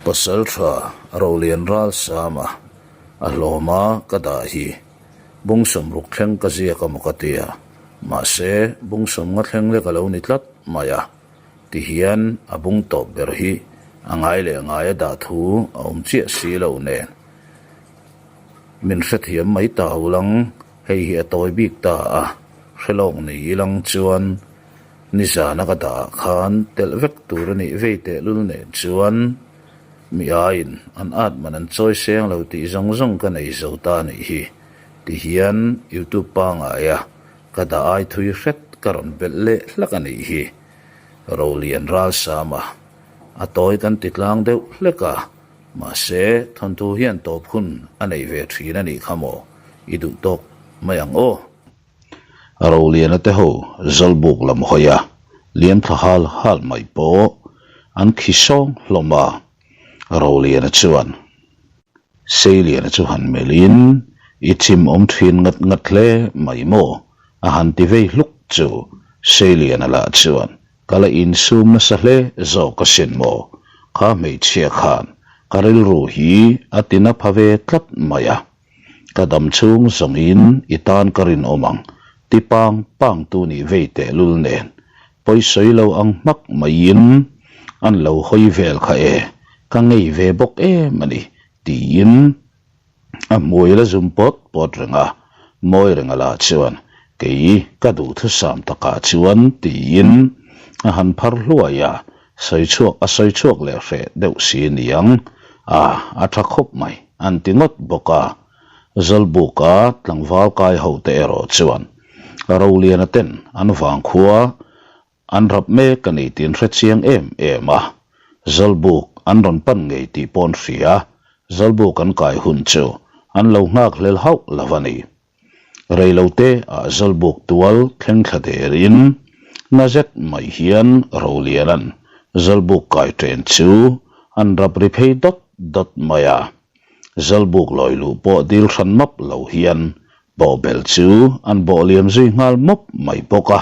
Pasaltha Rolian Ralsama a hlawma ka dah hi bung sawmruk thleng ka ziak a maw ka tia, mahse bung sawmnga thleng lek a lo ni tlat mai a, tihian a bung tawp ber hi a ngai leh ngai a dah thu a awm chiah si lo nen. Min hrethiam mai ta ulang hei hi a tawi bik ta a, hrelawk ni ilang chuan Nizana ka dah ah khan telh vek tur a nih vei tehlul nen chuan mi aiin an at man an chawi seng lo tih zawng zawng ka nei zo ta a nih hi ti hian youtube pangaia ka dah ai thui hret ka rawn belh leh hlak a nih hi. Rolian Ralsama a tawi kan ti tlang deuh hlek a, mahse thawnthu hian tawp hun a nei ve thin a nih kha maw i duh tawk mai ang aw. Roliana te ho Zawlbuk lam hawi a, liam thla hal hal mai pawh an khi sawng hlawm a. Roliana chuan Seiliana chu han melhin, I chim awm thin ngat ngat hle mai maw? a han ti vei hluk chu Seiliana lah chuan, Ka la insum nasa hle zawk asin maw? Kha hmeichhia khan ka rilru hi a tina pha ve tlat mai a. Ka dam chhung zawngin i tan ka rinawm ang, ti pang pang tu nih vei tehlul nen pawisawi lo ang hmak maiin an lo hawi vel kha e, ka ngei ve bawk em a ni, tiin a hmui la zum pawt pawt reng a, mawi reng a la chuan kei ka duhthusam takah chuan tiin a han phar hluai a, Sawi chhuak a sawi chhuak leh hreh deuh si niang a, a tha khawp mai an ti ngawt bawk a. Zawlbuka tlangval kai ho te erawh chuan Roliana ten an vangkhua an rap mek a ni tih an hre chiang em em a, Zawlbuk an rawn pan ngei tih pawh an hria, Zawlbuk an kai hun chu an lo nghak hlel hauh lo a ni. Reilote ah Zawlbuk tual thleng thla derin na zet mai hian Roliana'n Zawlbuk kai ṭen chu an rap ri phei dawt dawt mai a. Zawlbuk lawi luh pawh dil hran map lo hian bawhbel chu an bawh liam zui nghal mawp mai bawk a.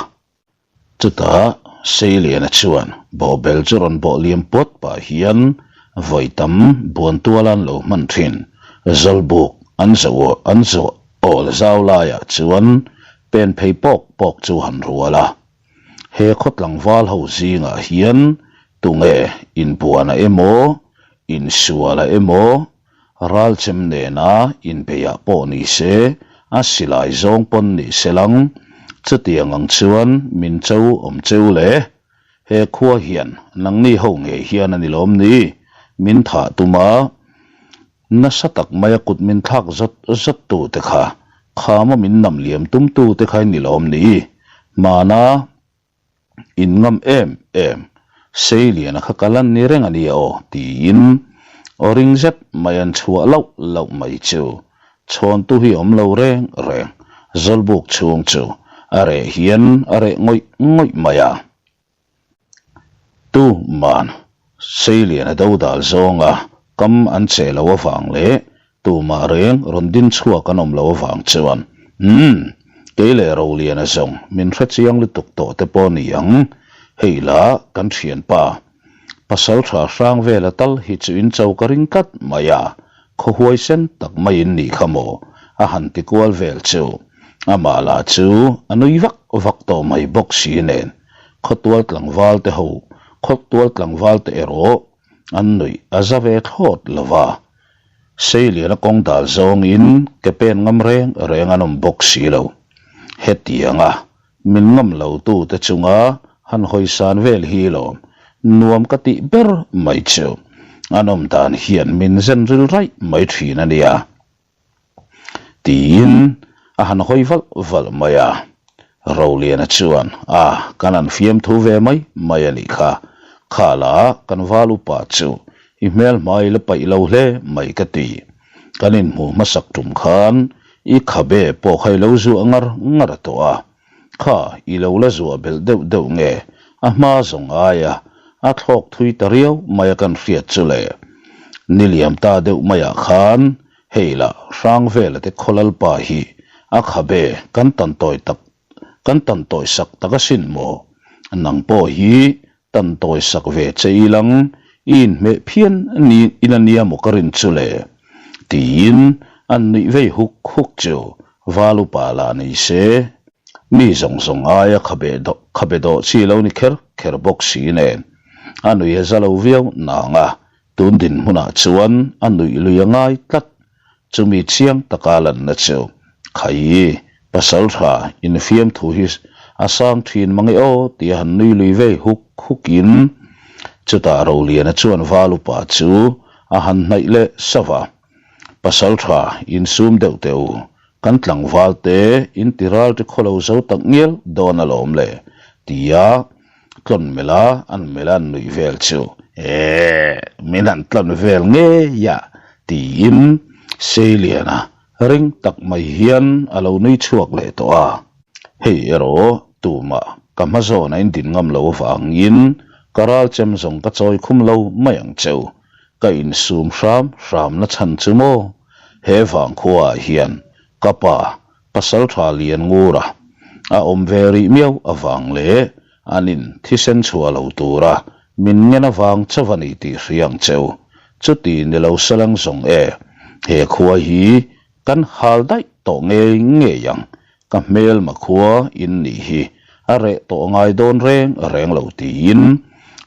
Chutah Seiliana chuan bawhbel chu rawn bawh liam puat pah hian vawi tam buan tuala an lo hman thin. Zawlbuk an zawh an zawh awl zau laiah chuan pen phei pawk pawk chu han rual a. He khaw tlangval ho zingah hian tunge inbuana emaw, insuala emaw, Ralchem nena inbeiah pawh ni se, a silai zawng pawn ni se lang, chutiang ang chuan min cho awm cheu le. He khua hian nangni ho ngei hian a ni lawm ni? Min thah tum a, nasa tak maia kut min thlak zawt zawt tu te kha, khama min nam liam tum tu te kha i ni lawm ni? Hmana. In ngam em em, Seiliana kha ka lan ni reng a nia aw, tiin aw ring zet mai an chhuah lauh lauh mai chu chhawntu hi awm lo reng reng, Zawlbuk chhung chu a reh hian a reh ngawih ngawih mai a. Tu man Seiliana dodal zawnga kam an che lo avang leh Tumah reng rawn din chhuak an awm lo avang chuan, Umm, kei leh Roliana zawng min hre chiang lutuk tawh te pawh ni ang, hei la kan thianpa pasal tha hrang vela tal hi chu in cho ka ring tlat mai a, khaw huaisen tak mai in nih kha maw? a han ti kual vel chu amah lah chu a nui vak vak tawh mai bawk si nen, khawtual tlangval te ho, khawtual tlangval te erawh an nuih a za ve thlawt lo va. Seiliana kawng dal zawngin ke pen ngam reng reng an awm bawk si lo. Hetianga min ngam lo tute chunga han hawisan vel hi lawm nuam ka tih ber mai chu an awm dan hian min zen ril raih mai thin a nia. Tiin a han hawi valh valh mai a. Roliana chuan, A, kan han fiamthu ve mai mai a nih kha. Khala kan val upa chu i hmel hmai la paih lo hle mai ka ti. Kan inhmuh hmasak tum khan i khabe pawh kha i lo zuah ngar ngar a tawh a. Kha i lo la zuah belh deuh deuh nge a hma zawng aia a thlawk thui ta riau mai a kan hriat chu le. Niliam ta deuh maiah khan Hei lah Hrangvela te khawlalpa hi a khabe kan tan tawi tak kan tan tawi sak tak asin maw? Nang pawh hi tan tawi sak ve che ilang I inhmeh phian ni in a nia maw ka rin chu le? Tiin an nuih vei huk huk chu val upa lah ni se. Mi zawng zawng aia khabe khabe dawh chi lo ni kher kher bawk si nen a nui a za lo viau nang a, tun dinhmunah chuan a nuih lui a ngai tlat. Chumi chiang taka lanna chu Khaii, pasal tha infiam thu hi a sang thin mange aw tia han nui lui vei huk hukin chutah Roliana chuan val upa chu a han hnaih leh sauh a. Pasal tha insum deuh teh u, kan tlangval te in ti ral ri khawlo zo tak ngial dawn alawm le tia tlawn melh a, an melh a an nuih vel chu eeh min han tlawn vel ngei a tiin Seiliana ring tak mai hian a lo nui chhuak leh tawh a, hei erawh tumah ka hma zawn a indin ngam lo avangin ka ral chem zawng ka chawi khum lo mai ang cheu, ka insum hram hram na chhan chu maw he vangkhua ah hian ka pa Pasaltha lian ngura a awm ve rih miau avang leh an in thisen chhuah lo tura min ngen avang chauh a ni tih hria ang cheu. Chuti ni lo salang zawng e, he khua hi kan hal daih tawh ngei ngei ang, ka hmelma khua in nih hi a reh tawh ngai dawn reng reng lo tiin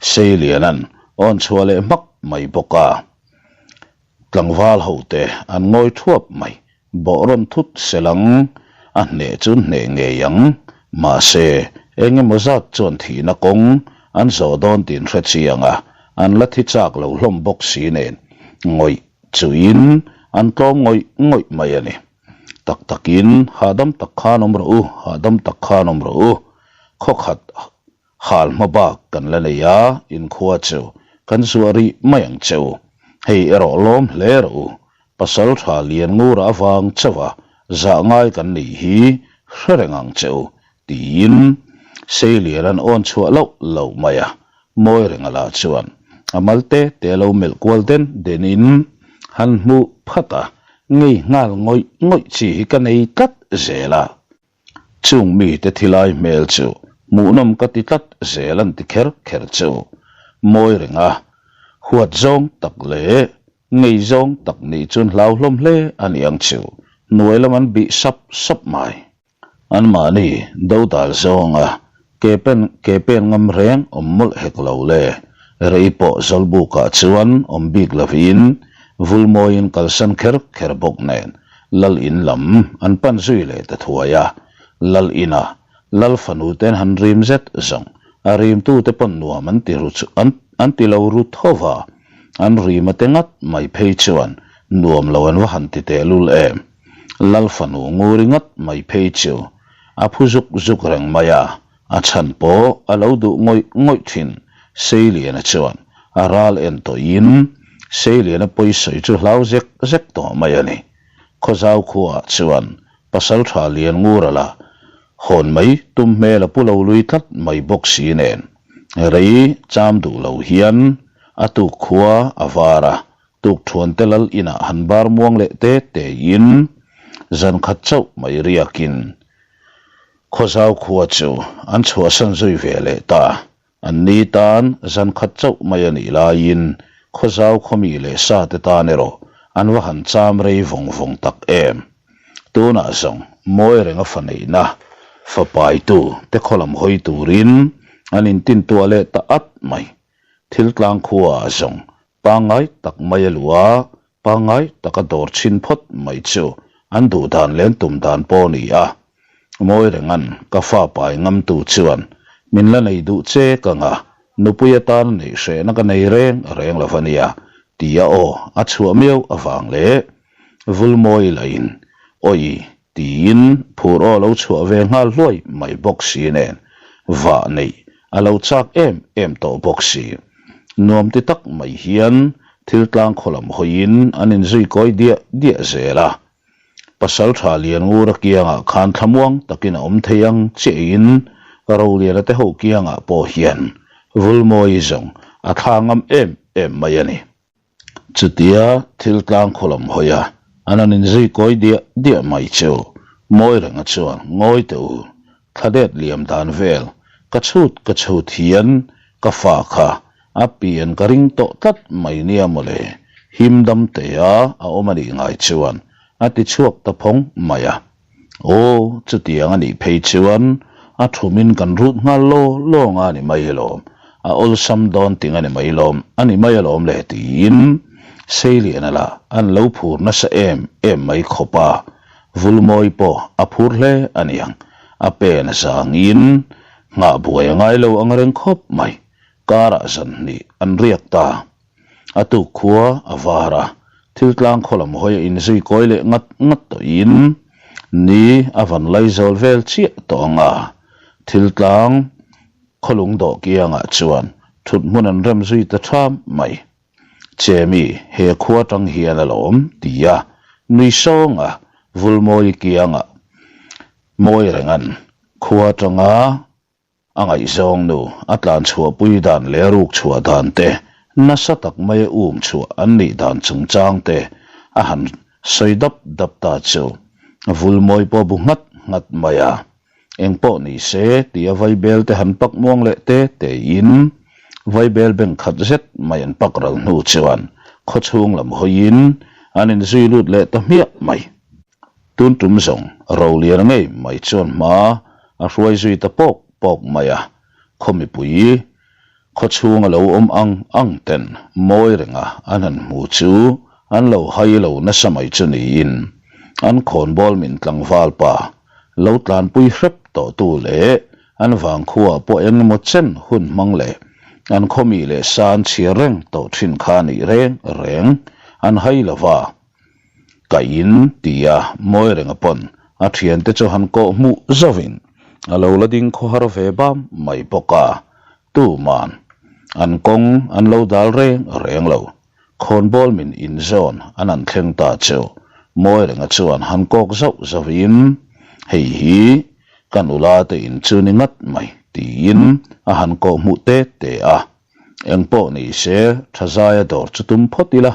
Seiliana'n awn chhuah leh hmak mai bawk a. Tlangval hote an ngawi thuap mai. Bawh rawn thut selang a hneh chu hneh ngei ang. Mahse, eng emaw zat chuan thihna kawng an zawh dawn tih hre chiang a, an la thi chak lo hlawm bawk si nen ngawih chuhin an tlawm ngawih ngawih mai a ni. Tak takin hahdam tak khan awm rawh u, hahdam tak khan awm rawh u. Khawkhat Hal hma bak kan la nei a, inkhua chu kan zuah rih mai ang che u. Hei erawh lawm hle rawh u, pasal tha lian ngura avang chauh a zah ngai kan nih hi hre reng ang che u, tiin Seilian an awn chhuah loh loh mai a. Mawi renga lah chuan a mal te te lo melh kual den den in han hmuh phat a, ngei nghal ngawih ngawih chi hi ka nei tlat zel a. Chung mite thilai hmel chu hmuhnawm ka ti tlat zel an ti kher kher chu mawi reng a, huat zawng tak leh ngei zawng tak nih chuan hlau hlawm hle a ni ang chu hnuai lam an bih sap sap mai. Anmahni dodal zawnga ke pen ke pen ngam reng awm mawlh hek lo le, rei pawh Zawlbukah chuan awm bik lovin Vulmawiin kalsan kher kher bawk nen Lal in lam an pan zui leh ta thuai a, Lal ina Lal fanu ten han rim zet zawng a rimtute pawn nuam an ti ru chu an an ti lo ru tho va, an rima te ngat mai phei chuan nuam lo an va han ti tehlul em. Lal fanu nguri ngat mai phei chu a phu zuk zuk reng mai a, a chhan pawh a lo duh ngawih ngawih thin. Seiliana chuan a ral en tawhin Seiliana pawisawi chu hlau zek zek tawh mai a ni. Khawzau khuaah chuan Pasaltha Lianngura la hawn mai tum hmel a pu lo lui tlat mai bawk si nen rei cham duh lo hian a tuk khua a var a, Tukthuante lal inah han bar muang leh te tein zan khat chauh mai riakin Khawzau khua chu an chhuahsan zui ve leh ta. An ni tan zan khat chauh mai a nih laiin Khawzau khawmi leh sa te tan erawh an va han cham rei vawng vawng tak em. Tunah zawng mawi renga fa neihna fa paitu te khaw lam hawi turin an intintuah leh ta at mai. Thil tlang khuaah zawng pangngai tak mai a luh a, pangngai taka dawr chhin phawt mai chu an duh dan leh an tum dan pawh a ni a. Mawi rengan ka fa pai ngamtu chuan min la nei duh che ka nga, nupui atana neih hrehna ka nei reng reng lo va nia, tia aw a chhuah miau avang leh Vulmawi lahin awi Tiin phur aw lo chhuah ve nghal hluai mai bawk si nen vah neih a lo chak em em tawh bawk si. Nuam ti tak mai hian thil tlang khaw lam hawiin an inzui kawi diah diah zel a. Pasal tha Lianngura kiangah khan thlamuang takin a awm thei ang chiahin Roliana te ho kiangah pawh hian Vulmawi zawng a thla ngam em em mai a ni. Chutia thil tlang khaw lam hawi a, an han inzui kawi diah diah mai chu Mawi renga chuan ngawi teh u, thla det liam dan vel ka chhut ka chhut hian ka fa kha. A pian ka ring tawh tlat mai nia mawle, him dam tea a awm a nih ngai chuan a ti chhuak ta phawng mai a. Aw, chutiang a nih phei chuan a thumin kan rut nghal law lawng a ni mai alawm, a awlsam dawn ting a ni mai lawm a ni mai alawm le tiin Seiliana lah an lo phur nasa em em mai khawp a, Vulmawi pawh a phur hle a niang, a pen a zangin nghah buai a ngai lo ang reng khawp mai. Karah zan hnih an riak ta. A tuk khua a var a, thil tlang khaw lam hawi a inzui kawi leh ngat ngat tawhin ni a van lai zawl vel chiah tawh ang a. Thil tlang khaw lung dawh kiangah chuan thut hmun an rem zui ta ṭham mai. Chemi, he khua tang hian alawm, ti a, nui sawnga Vulmawi kiangah mawi rengan khua tanga A ngaihzawng nu a tlan chhuahpui dan leh a ruk chhuah dan te, nasa tak maia um chhuah an nih dan chungchang te a han sawi dap dap ta chu Vulmawi pawh bu nghat nghat mai a. Engpawh ni se tia vaibel te han pak muang leh te tein vaibel beng khat zet mai an pak ral hnu chuan khawchhung lam hawiin an inzui lut leh ta hmiah mai. Tun tum zawng Roliana ngei mai chuan hma a hruai zui ta pawk pawk mai a, khaw mipui khaw chhung a lo awm ang ang ten mawi renga an han hmu chu an lo hai lo nasa mai chu niin an khawnbawl min tlangval pa lo tlanpui hrep tawh tu leh an vangkhua pawh eng emaw chen hun hmang leh an khaw mi leh sa an chhiar reng tawh thin kha nih reng reng an hai lova. Ka in ti a, mawi renga pawn a thiante chu han kawh hmuh zauhin a lo la ding khawhar ve bam mai bawk a, tuman an kawng an lo dal reng reng lo. Khawnbawl min inzawn an han thleng ta chu mawi renga chuan han kawk zauh zauhin hei hi ka nula te in chu ni ngat mai tiin a han kawh hmuh te te a, engpawh ni se tha zaia dawr chu tum phawt ila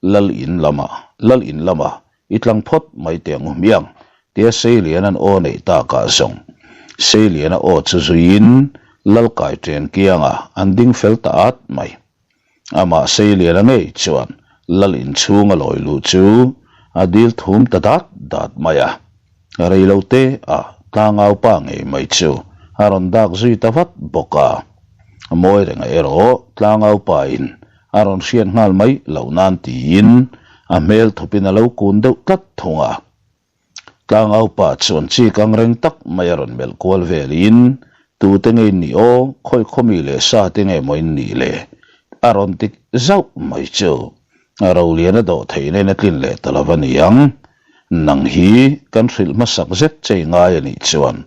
Lal in lamah, Lal in lamah i tlang phawt mai teh ang u hmiang, tia Seiliana'n aw neih takah zawng. Seiliana aw chu zuiin Lal kai ṭen kiangah an ding fel ta at mai. Amah Seiliana ngei chuan Lal in chhung a lawi luh chu a dil thum ta dat dat mai a. Rei lo te ah tlangau pa ngei mai chu a rawn dak zui ta vat bawk a. Mawi renga erawh tlangau pa in a rawn hriat nghal mai loh nan tiin a hmel thupin a lo kun deuh tlat thung a. Tlangau pa chuan chik ang reng tak mai a rawn melh kual velin tute nge in nih aw, khawi khawmi leh sa te nge maw in nih le? a rawn ti zauh mai chu a rolian a dawh theih nen a tlin leh ta lo a niang. Nang hi kan hrilh hmasak zet che i ngai a nih chuan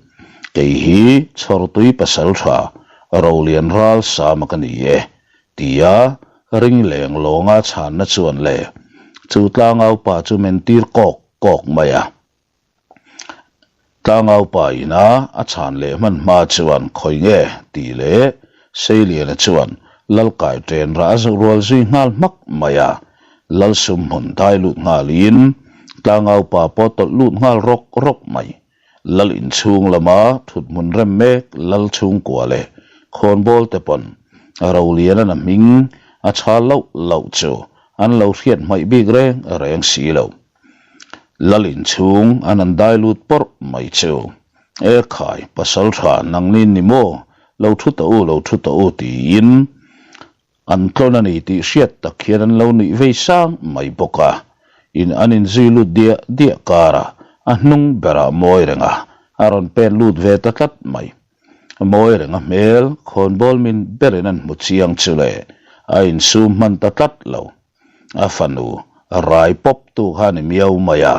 kei hi Chhawrtui pasal tha Rolian ral sama ka ni e tia ring leng lawnga chhanna chuan le chu tlangau pa chu men tir kawk kawk mai a. Tlangau pa ina a chhan leh hman hma chuan khawi nge tih leh Seiliana chuan Lalkai ṭen rah a rual zui nghal hmak mai a. Lal sumhmun dai lut nghalin tlangau pa pawh tawlh lut nghal rawk rawk mai. Lal inchhung lama thuthmun rem mek Lal chhungkua leh khawnbawl te pawn Roliana'n a hming a chhal loh loh chu an lo hriat hmaih bik reng reng si lo. Lal inchhung an han dai lut pawrh mai chu. E khai, pasal tha nangni ni maw? Lo thu tawh u, lo thu tawh u tiin An tlawn a ni tih hriat tak hian an lo nuih vei sang mai bawk a, in an inzui lut diah diah karah a hnung berah mawi renga a rawn pen lut ve ta tlat mai. Mawi renga hmel khawnbawl min berin an hmu chiang chu le a insum hman ta tlat lo. A fanu rai pawp tu kha a ni miau mai a.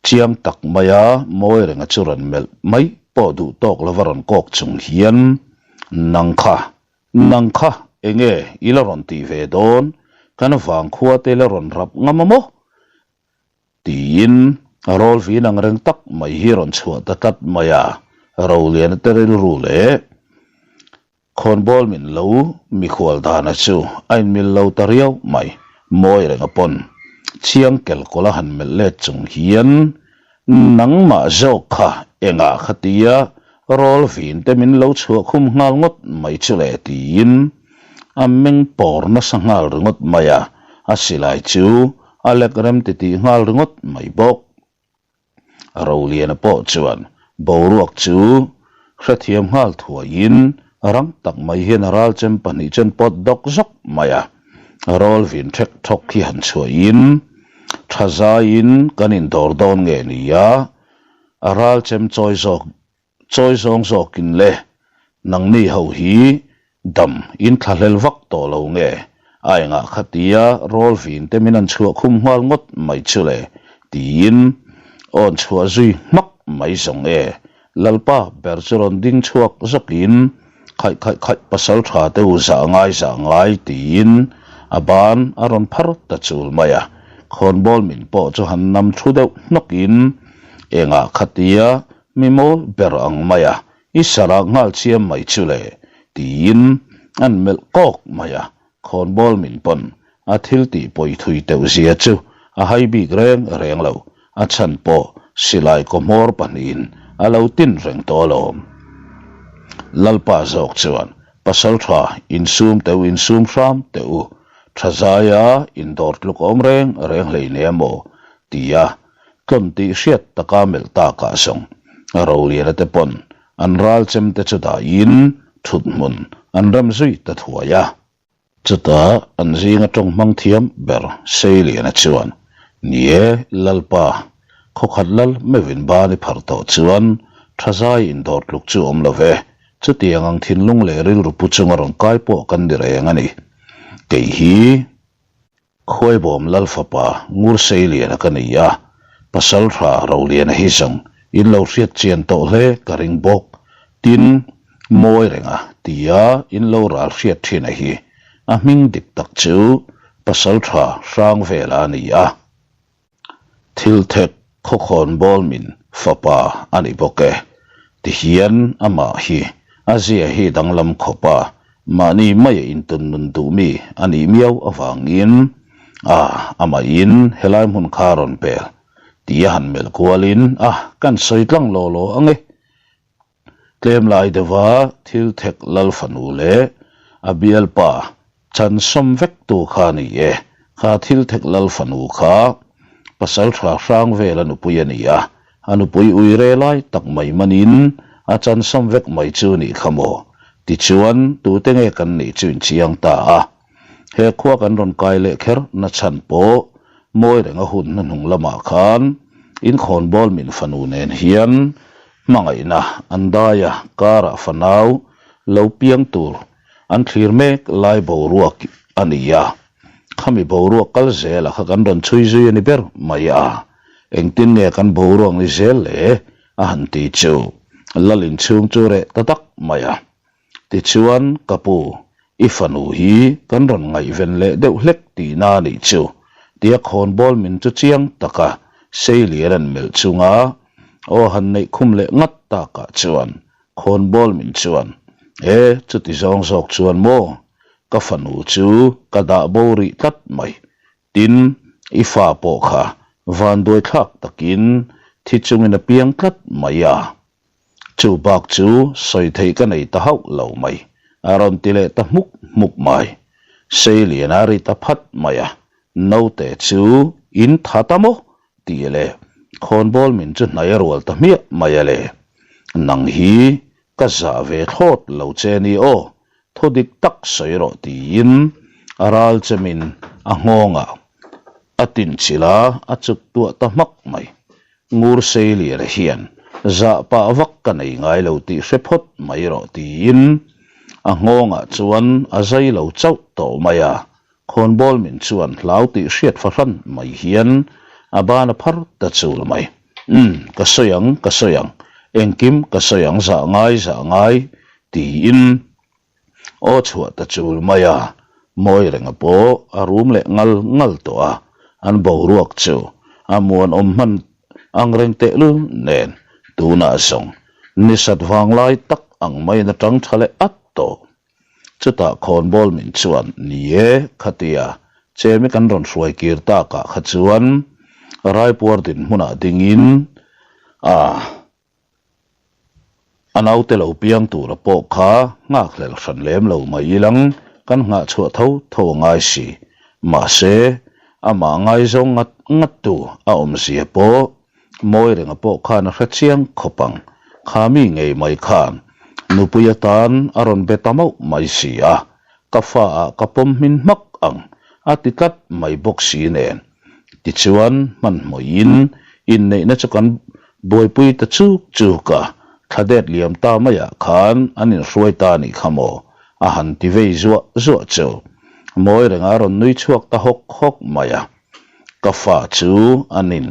Chiang tak maia mawi renga chu rawn melh mai pawh duh tawk lova rawn kawk chung hian nang kha Nang kha enge i la rawn tih ve dawn? Kan vangkhua te la rawn rap ngam a maw? Tiin rawl vin ang reng tak mai hi rawn chhuah ta tlat mai a, Roliana te rilru leh khawnbawl min lo mikhual dana chu a inmil lo ta riau mai. Mawi renga pawn chiang kelkawla han melh let chung hian Nangmah zawk kha engah kha tia rawl vin te min lo chhuah khum nghal ngawt mai chu le tiin. A meng pawr nasa nghal ringawt mai a, a silai chu a lek rem titih nghal ringawt mai bawk. Roliana pawh chuan boruak chu hrethiam nghal thuaiin rang tak mai hian a ralchem pahnih chuan pawt dawk zawk mai a, rawl vin thek thawk hi han chhuahin tha zaiin kan indawr dawn nge ni a, a ralchem chawi zawk Chawi zawng zawkin le, nangni ho hi dam in thlahlel vak tawh lo nge? A engah khatia rawl vin te min an chhuah khum nghal ngawt mai chu le? tiin awn chhuah zui hmak mai zawng e. Lalpa ber chu rawn ding chhuak zawkin khaih khaih khaih pasal tha te u zah ngai zah ngai tiin a ban a rawn phar ta chul mai a. Khawnbawl min pawh chu han nam thu deuh hnawkin engah khatia Mi mawl ber ang mai a, i sarah nghal chiam mai chu le, tiin an melh kawk mai a, khawnbawl min pawn a thil tih pawi thui teuh zia chu a hai bik reng reng lo, a chhan pawh silai kawhmawr pahnihin a lo tin reng tawh alawm. Lalpa zawk chuan Pasaltha insum teuh insum hram teh u, tha zaia indawr tluk awm reng reng hleinem maw? tia Tlawn tih hriat taka melh takah zawng Roliana te pawn an ral chem te chu dahin thut hmun an rem zui ta thuai a. Chutah an zinga tawng hmang thiam ber Seiliana chuan, Ni e, Lalpa, khawkhat lal meuhin ban i phar tawh chuan tha zai indawr tluk chu awm lo ve, chutiang ang thinlung leh rilru pu chunga rawn kai pawh kan ni reng a ni. Kei hi. Khuaibawm Lal fapa Ngurseiliana ka ni a, Pasaltha Roliana hi zawng in lo hriat chian tawh hle ka ring bawk. Tin, mawi renga tia in lo ral hriat thina hi a hming dik tak chu Pasaltha Hrangvela a ni a. Thil thek khawkhawn bawl min fapa a ni bawk e. Tihian amah hi a zia hi danglam khawp a, mahni maia intun nun duh mi a nih miau avangin a amahin helai hmun kha a rawn pel tih a han melh kualin a kan sawi tlang law law ang e. Tlem lai deuha thil thek lal fanu leh a bialpa chan sawm vek tu kha a ni e. Kha thil thek lal fanu kha pasal tha hrang vel a nupui a ni a, a nupui ui re lai tak mai manin a chan sawm vek mai chu nih kha maw? Tichuan tute nge kan nih chu inchiang ta a. He khua kan rawn kai leh kher na chhan pawh mawi reng a hun hnuhnung lamah khan inkhawnbawl min fanu nen hian Hmangaihna an dai a, karah fanau lo piang tur an thlir mek lai boruak a ni a, khami boruak kal zela kha kan rawn chhui zui a ni ber mai a, engtin nge kan boruak ni zel le a han ti chu lal inchhung chu reh ta tak mai a. Tichuan, ka pu, i fanu hi kan rawn ngaihven leh deuh hlek tihna a nih chu, tia khawnbawl min chu chiang taka Seilian an melh chunga aw han neih khum leh ngat takah chuan khawnbawl min chuan, E, chuti zawng zawk chuan maw, ka fanu chu ka dah bo rih tlat mai, tin, i fa pawh kha vanduaithlak takin thi chungin a piang tlat mai a. Chu bak chu sawi theih ka nei ta hauh lo mai, a rawn ti leh ta hmuk hmuk mai. Seilian a ri ta phat mai a, naute chu in tha ta maw? tih leh khawnbawl min chu hnai a rual ta hmiah mai a le. Nang hi ka zah ve thlawt lo che ni aw, thu dik tak sawi rawh tiin a ral chemin a nghawngah a tinchilh a, a chuk tuah ta hmak mai. Ngur Seiliana hian zah pah vak ka nei ngai lo tih hre phawt mai rawh tiin a nghawngah chuan a zai lo chauh tawh mai a, khawnbawl min chuan hlau tih hriat fahran mai hian a ban a phar ta chul mai. Umm, ka sawi ang, ka sawi ang, engkim ka sawi ang zah ngai, zah ngai tiin Aw chhuah ta chul mai a, mawi renga pawh a rum leh ngal ngal tawh a, an boruak chu a muanawm hman ang reng tehlul nen tunah zawng nisat vanglai tak ang maiin a tang tha leh at tawh. Chutah khawnbawl min chuan ni e khatia chemi kan rawn hruai kir takah kha chuan raipuar dinhmunah dingin a A naute lo piang tura pawh kha nghakhlel hran lem lo mai ilang. kan nghah chhuah tho tho a ngai si. Mahse, amah ngaizawng ngat ngat tu a awmzia pawh Mawi renga pawh khan a hre chiang khawp ang. Kha mi ngei mai khan nupui atan a rawn be ta mauh mai si a, ka fa ah ka pawm hmin hmak ang a ti tlat mai bawk si nen. Tichuan hmanhmawhin inneihna chu kan buaipui ta chuk chuk a, thla det liam ta maiah khan an inhruai ta a nih kha maw a han ti vei zuah zuah chu. Mawi renga a rawn nui chhuak ta hawk hawk mai a. Ka fa chu anin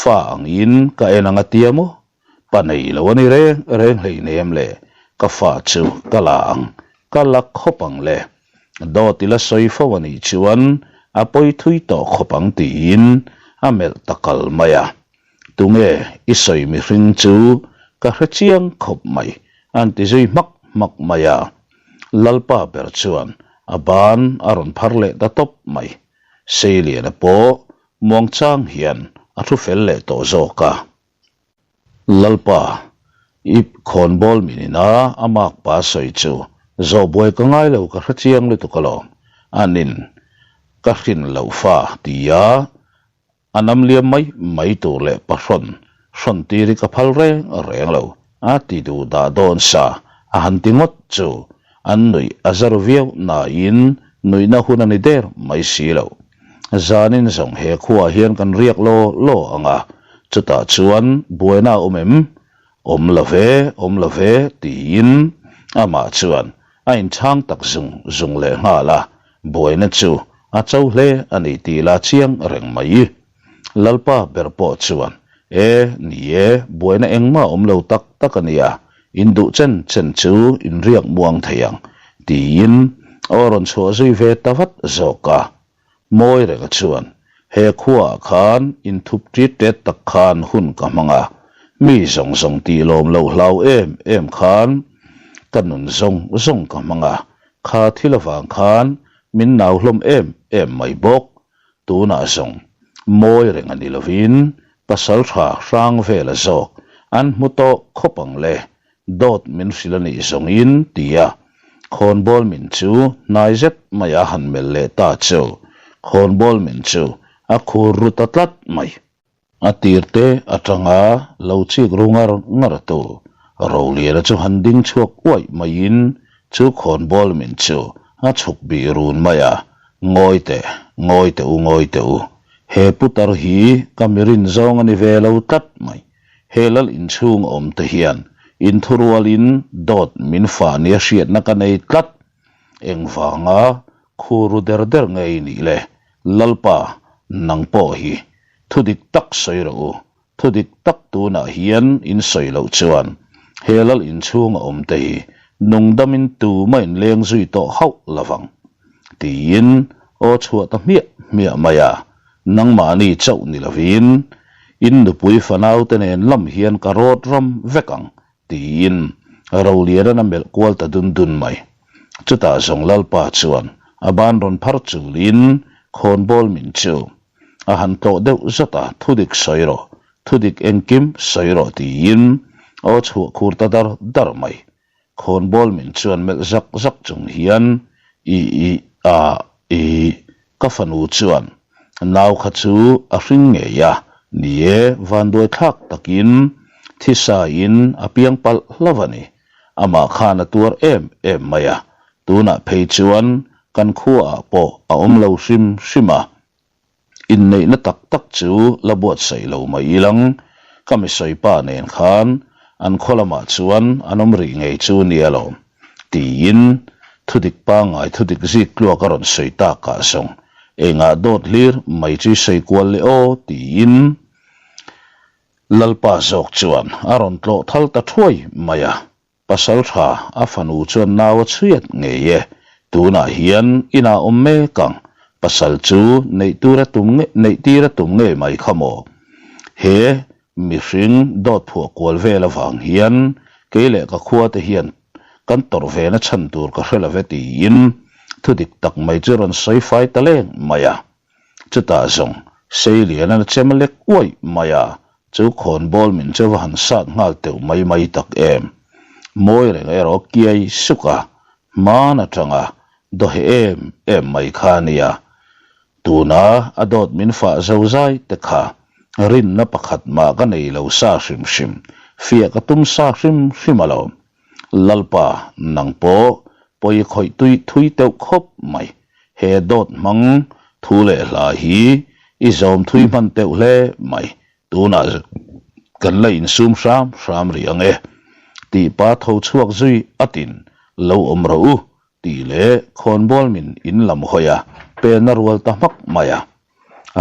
fa angin ka en ang a tia maw? Pa nei lo a ni reng reng hleinem le, ka fa chu ka la ang, ka la khawp ang le. Dawt i la sawi fo a nih chuan a pawi thui tawh khawp ang tiin a melh ta kal mai a. Tunge i sawi mihring chu ka hre chiang khawp mai an ti zui hmak hmak mai a. Lalpa ber chuan a ban a rawn phar leh ta tawp mai. Seiliana pawh muangchang hian a thu fel leh tawh zawk a. Lalpa, i khawnbawl min ina a mak pa sawi chu zawh buai ka ngai lo ka hre chiang lutuk alawm, anin ka hrin loh fa tia a nam liam mai mai tur leh pahrawn hrawn tir hi ka phal reng reng lo a ti duh dah dawn sa a han ti ngawt chu an nuih a za ru viau nain nuihna hun a ni der mai si lo. Zanin zawng he khuaah hian kan riak law law ang a, chutah chuan buaina a awm em? Awm lo ve, awm lo ve, tiin amah chuan a inchhang tak zung zung leh nghal a, buaina chu a cho hle a ni tih la chiang reng mai. Lalpa ber pawh chuan, E, ni e, buaina engmah awm lo tak tak a nia, in duh chen chen chu in riak muang thei ang, tiin aw rawn chhuah zui ve ta vat zawk a. Mawi renga chuan, He khuaah khan inthup ṭit ṭet tak khan hun ka hmang a, mi zawng zawng tih lawm loh hlau em em khan ka nun zawng zawng ka hmang a, kha thil avang khan min nau hlawm em em mai bawk. Tunah zawng mawi reng a ni lovin pasal tha hrang vela zawk an hmu tawh khawp ang le, dawt min hrilh a nih zawngin tia khawnbawl min chu hnai zet mai a han melh leh ta chu khawnbawl min chu a khur ru ta tlat mai. A tir te atanga lo chik ru ngar ngar tu Roliana chu han ding chhuak uaih maiin chu khawnbawl min chu a chhuk bih run mai a, Ngawi teh, ngawi teh u, ngawi teh u, he putar hi ka mirin zawng a ni ve lo tlat mai, he lal inchhung awm te hian inthurualin dawt min fah nia hriatna ka nei tlat, engvanga khu ru der der ngei nih le, Lalpa, nang pawh hi thu dik tak sawi rawh u, thu dik tak tunah hian in sawi loh chuan he lal inchhung a awm te hi nungdamin tumah in leng zui tawh hauh lovang, tiin aw chhuah ta hmiah hmiah mai a, nangmahni chauh ni lovin in nupui fanaute nen lam hian ka rawt ram vek ang, Tiin Roliana'n a melh kual ta dun dun mai. Chutah zawng Lalpa chuan a ban rawn phar chulin khawnbawl min chu a han tlawh deuh zat a, Thudik sawi rawh, thudik engkim sawi rawh tiin aw chhuah khur ta dar dar mai. Khawnbawl min chuan melh zak zak chung hian I i a i ka fanu chuan nau kha chu a hring ngei a, ni e, vanduai thlak takin thisa in a piang palh hlauh a ni. Amah khan a tuar em em mai a, tunah phei chuan kan khuaah pawh a awm lo hrim hrim a. Inneihna tak tak chu la buatsaih lo mai ilang, ka misawi pa nen khan an khaw lamah chuan an awm rih ngei chu nia lawm, tiin thudik pangngai thudik zik tluak a rawn sawi takah zawng engah dawt hlir mai chu i sawi kual leh aw tiin Lalpa zawk chuan a rawn tlawh thal ta thuai mai a. Pasal tha a fanu chuan nau a chhuiat ngei e, tunah hian inah awm mek ang, pasal chu neih tur a tum neih tir a tum ngei mai kha maw? He mihring dawt phuah kual vel avang hian kei leh ka khua te hian kan tawrh ve na chhan tur ka hre lo ve tiin thudik tak mai chu rawn sawi fai ta leng mai a. Chutah zawng Seiliana chem a lek uaih mai a, chu khawnbawl min chu va han sat nghal teuh mai mai tak em. Mawi reng erawh kiai suk a, hman atanga. Dawheh em em mai kha a nia. Tuna a dawt min fah zozai te kha rinna pakhat mah ka nei lo sa hrim hrim, fiah ka tum sa hrim hrim alawm. Lalpa, nang pawh pawi khawih tui thui teuh khawp mai. He dawt hmang thu leh hla hi i zawm thui hman teuh hle mai. Tunah kan la insum hram hram rih ang e, tih pa tho chhuak zui atin lo awm rawh u tih leh khawnbawl min in lam hawi a, pen a rual ta hmak mai a.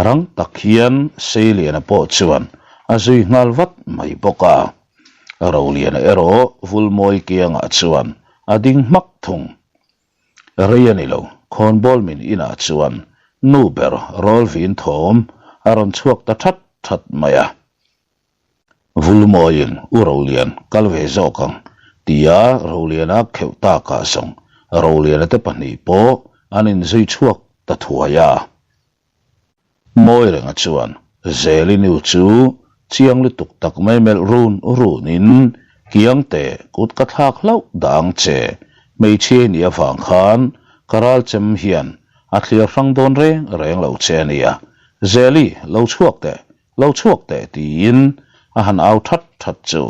Rang tak hian Seiliana pawh chuan a zui nghal vat mai bawk a. Roliana erawh Vulmawi kiangah chuan a ding hmak thung. Rei a ni lo, khawnbawl min inah chuan nu ber rawl vin thawm a rawn chhuak ta that that mai a. Vulmawiin U Rolian kal ve zawk ang tia Roliana kheuh takah zawng Roliana te pahnih pawh an inzui chhuak ta thuai a. Mawi renga chuan Zeli nu chu chiang lutuk tak mai melh run runin Kiangte kut ka thlak hlauh dah ang che, hmeichhia i nih avang khan ka ral chem hian a thliar hrang dawn reng reng lo che a nia. Zeli, lo chhuak teh, lo chhuak teh tiin a han au that that chu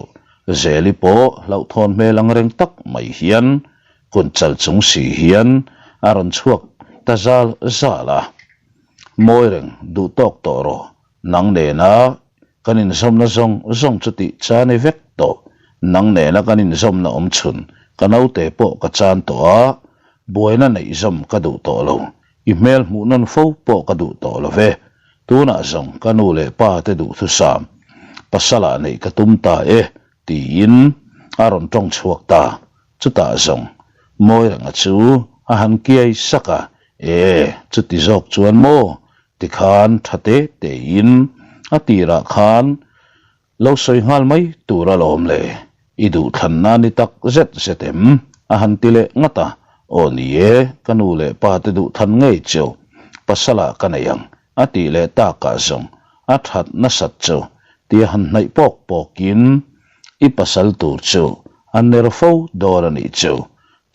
Zeli pawh hlauhthawn hmel ang reng tak mai hian kun chal chung si hian a rawn chhuak ta zal zal a. Mawi reng duh tawk tawh rawh, nang nena kan inzawmna zawng zawng chu tih chan i vek tawh, nang nena kan inzawmna awm chhun ka naute pawh ka chan tawh a, buaina neih zawm ka duh tawh lo, i hmel hmuh nawn fo pawh ka duh tawh lo ve, tunah zawng ka nu leh pa te duhthusam pasalah neih ka tum ta e tiin a rawn tawng chhuak ta. Chutah zawng Mawirenga chu a han kiai sak a, E, chuti zawk chuan maw? Tikhan tha te tein a tirah khan lo sawi nghal mai tur alawm le, i duhthlanna ni tak zet zet em? a han ti leh ngat a, Aw ni e, ka nu leh pa te duhthlan ngei chu pasalah ka nei ang a tih leh takah zawng a that nasat chu tia han hnaih pawk pawkin i pasal tur chu a ner fo dawn a nih chu,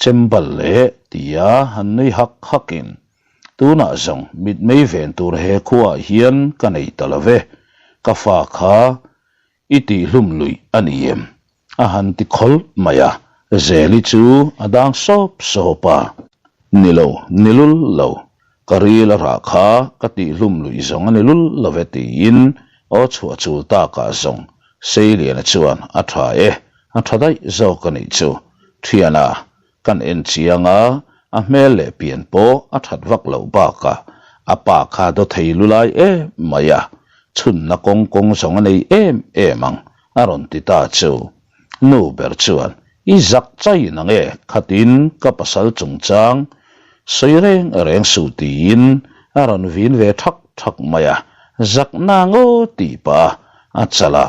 chembal leh tia han nui hak hakin tunah zawng mitmei ven tur he khuaah hian ka nei ta lo ve, ka fa kha i tihhlum luih a ni em? A han ti khawlh mai a, Zeli chu a dang sawp sawp a. Ni lo, ni lul lo, ka ril a rah kha ka tihhlum luih zawng a ni lul lo ve tiin aw chhuah chul takah zawng Seiliana chuan a tha e, a tha daih zawk a nih chu. Thiana, Kan en chiang a, a hmel leh pian pawh a that vak loh bakah a pa kha daw thei lulai em mai a, chhunna kawng kawng zawng a nei em em ang a rawn ti ta chu. Nu ber chuan, I zak chai nang e, khatin ka pasal chungchang sawi reng reng suh tiin a rawn vin ve thak thak mai a, zak na ngaw tih pah a chalh a,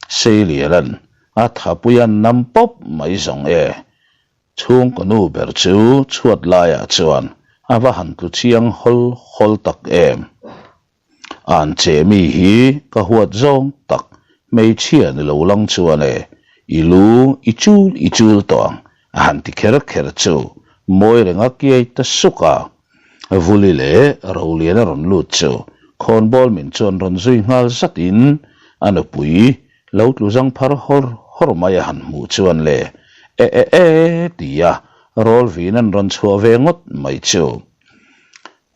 Seilialan a thapui a nam pawp mai zawng e. Chhungkaw nu ber chu chhuat laiah chuan a va han tlu chiang hawl hawl tak em. An che mi hi ka huat zawng tak hmeichhia ni lo lang chuan e, i lu i chul i chul tawh ang a han ti kher kher chu mawi renga kiai ta suk a. Vuli leh Rolian a rawn lut chu khawnbawl min chuan rawn zui nghal zatin a nupui lo tlu zang phar hawr hawr mai a han hmuh chuan le e e e tia rawl vin an rawn chhuah ve ngawt mai chu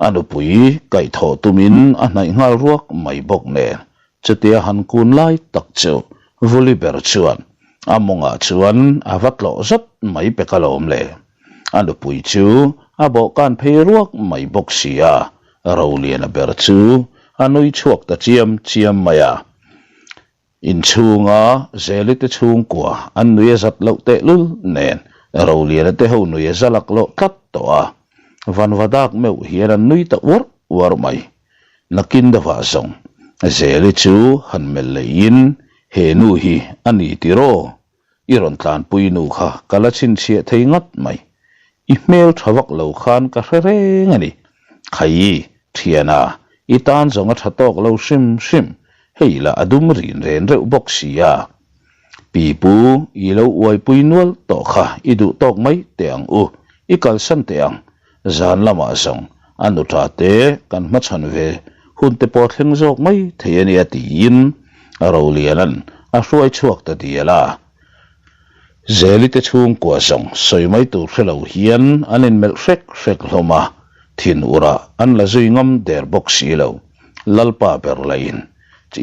a nupui kaihthawh tumin a hnaih nghal ruak mai bawk nen Chutia han kun lai tak chu Vuli ber chuan a mawngah chuan a va tlawh zat mai pek alawm le. A nupui chu a bawhkan phei ruak mai bawk si a, Roliana ber chu a nui chhuak ta chiam chiam mai a. Inchhunga Zeli te chhungkua an nui a zat loh tehlul nen Roliana te ho nui a za laklawh tlat tawh a, Vanvadak meuh hian an nui ta uar uar mai. Nakin deuhah zawng Zeli chu han melh leihin, He nu hi a ni tiraw? I rawn tlanpui nu kha ka la chhinchhiah thei ngat mai. I hmel tha vak lo khan ka hre reng a ni. Khaii, thiana, i tan zawng a tha tawk lo hrim hrim, hei lah a dum rin ren reuh bawk si a. Pi pu, i lo uaipui nual tawh kha i duh tawk mai teh ang u, i kalsan teh ang. Zan lamah zawng a nuṭa te kan hmachhawn ve hun te pawh thleng zawk mai thei a nia tiin Roliana'n a hruai chhuak ta dial a. Zeli te chhungkua zawng sawi mai tur hre lo hian an inmelh hrek hrek hlawm a, thin urah an la zui ngam der bawk si lo. Lalpa ber lahin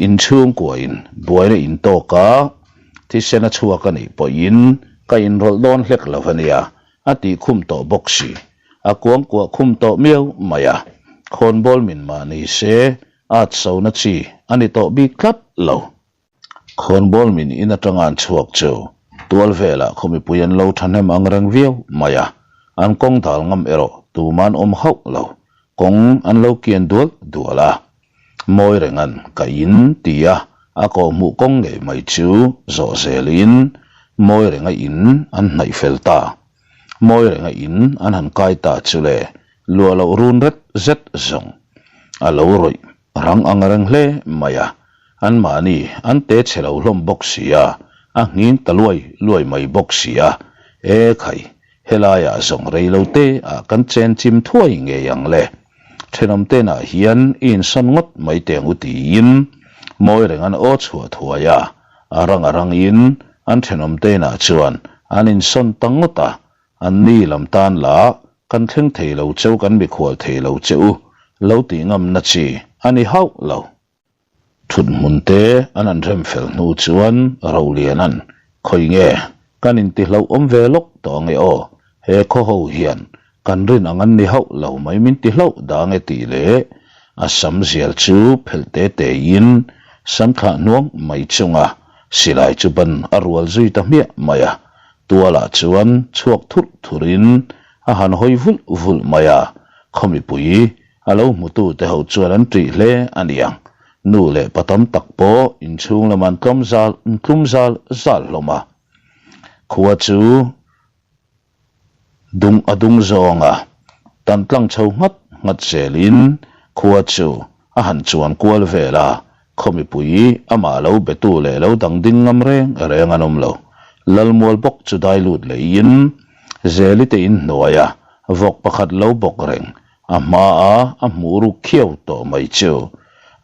inchhungkuain buaina intawk a, thisen a chhuak a nih pawhin ka inrawlh dawn hlek lo a nia, a tih khum tawh bawk si. A kuangkuah khum tawh miau mai a, khawnbawl min mah ni se at sona chi a ni tawh bik tlat lo. Khawnbawl min in atanga an chhuak chu tual velah khaw mipui an lo thahnem ang reng viau mai a, an kawng dal ngam erawh tuman awm hauh lo, kawng an lo kian dual dual a. Mawi rengan ka in ti a, a kawhhmuh kawng ngei mai chu zawh zelin mawi renga in an hnaih fel ta. Mawi renga in an han kai ta chu le, luah loh run ret zet zawng a lo rawih Rang ang reng hle mai a, anmahni an te chhe lo hlawm bawk si a, a nghing ta luai luai mai bawk si a, E khai, helaiah zawng rei lo te ah kan chen chim thuai ngei ang le. Thenawm tenah hian i insawn ngawt mai teng u tiin mawi reng an aw chhuah thuai a, a rang a rangin an thenawm tenah chuan an insawn ta ngawt a, An ni lam tan lah kan thleng thei lo cheu kan mikhual thei lo che u lo tih ngamna chi a ni hauh lo. Thut hmun te an an rem fel hnu chuan Roliana'n, Khawi nge, kan inti hlauh awm ve lawk tawh ange aw, he khaw ho hian kan rin ang an ni hauh lo mai min ti hlauh dah ange tih leh a sam zial chu phelh te te in sam thlah hnuang mai chunga silai chu ban a rual zui ta hmiah mai a, Tualah chuan chhuak thurh thurhin a han hawi vulh vulh mai a, khaw mipui a lo hmutute ho chuan an ṭih hle a ni ang. Nu leh pa tam tak pawh inchhung lamah an tlawm zal an tlum zal zal hlawm a. Khua chu dung a dung zawng a, tan tlang chho nghat nghat zelin khua chu A han chuan kual vel a, khaw mipui amah lo betu leh lo dang ding ngam reng reng an awm lo. Lalmual bawk chu dai lut leiin Zeli te in hnuaia vawk pakhat lo bawk reng a hma a a hmuh ruk khiau tawh mai chu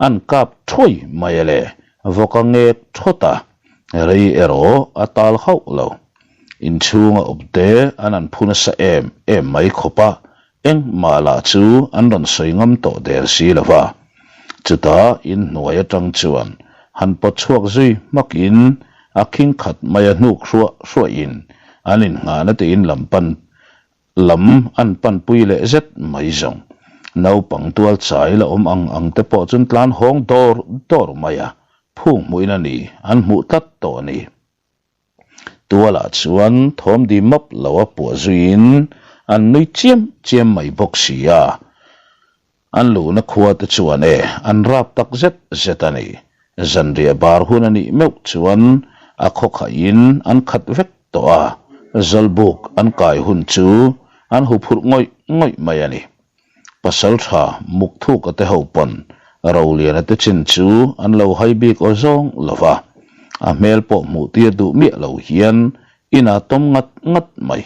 an kap thuai mai a le, vawk a ngek thawt a, rei erawh a tal hauh lo. Inchhunga awmte an an phu nasa em em mai khawp a, Engmah lah chu an rawn sawi ngam tawh der si lo va. Chutah inhnuai atang chuan han pawt chhuak zui hmakin a khing khat mai a hnuk hruah hruahin an innghahna te in lam pan lam an panpui leh zet mai zawng. Naupang tual chai la awm ang ang te pawh chuan tlan hawng dawr dawr mai a, phung hmuhin a ni an hmuh tlat tawh a ni. Tualah chuan thawm di map lo a puah zuiin an nui chiam chiam mai bawk si a. An luhna khua te chuan e an rap tak zet zet a ni. Zanriah bar hun a nih meuh chuan a khaw khaihin an khat vek tawh a, Zawlbuk an kai hun chu an huphurh ngawih ngawih mai a ni. Pasal tha Mukthuka te ho pawn Roliana te chin chu an lo hai bik aw zawng lo va, a hmel pawh hmuh tir duh miah lo hian inah tawm ngat ngat mai.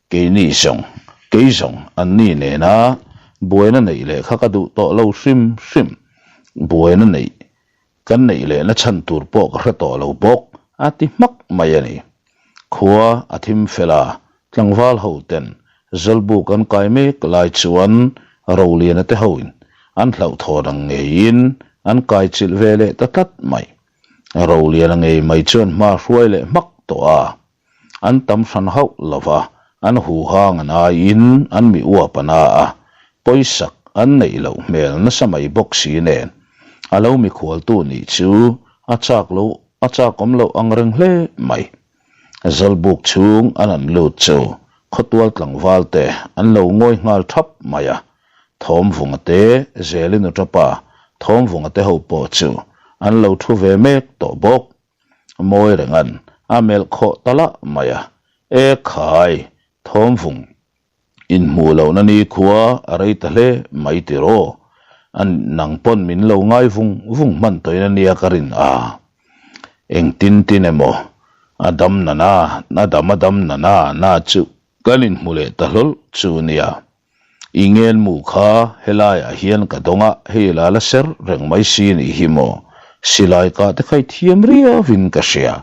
Keini zawng, kei zawng an ni nena buaina neih leh kha ka duh tawh lo hrim hrim. Buaina neih Kan neih lehna chhan tur pawh ka hre tawh lo bawk, a ti hmak mai a ni. Khua a thim fel a, tlangval ho ten Zawlbuk an kai mek lai chuan Roliana te hoin an hlauhthawn ang ngeiin an kai chilh ve leh ta tlat mai. Roliana ngei mai chuan hma hruai leh hmak tawh a, An tam hran hauh lo va, an huhang an aiin an mi uap a na a, pawisak an neih loh hmel nasa mai bawk si nen, a lo mikhualtu nih chu a chak lo a chakawm loh ang reng hle mai. Zawlbuk chhung an an lut chu khawtual tlangval te an lo ngawi nghal thap mai a, Thawmvunga te Zelinu tapa Thawmvunga te ho pawh chu an lo thu ve mek tawh bawk. Mawi rengan a melh khawh ta lah mai a, E khai, Thawmvung, inhmuh lohna nikhua a rei ta hle mai tiraw? A nang pawn min lo ngai vung vung hman tawhin a nia ka rin a. Engtin tin emaw, a dam na na, a dam a dam na na na chu kan inhmu leh ta hlawl chu nia. I ngenmu kha helaiah hian ka dawng a, hei la la ser reng mai si nih hi maw? Silai kah te kha i thiam riauin ka hria.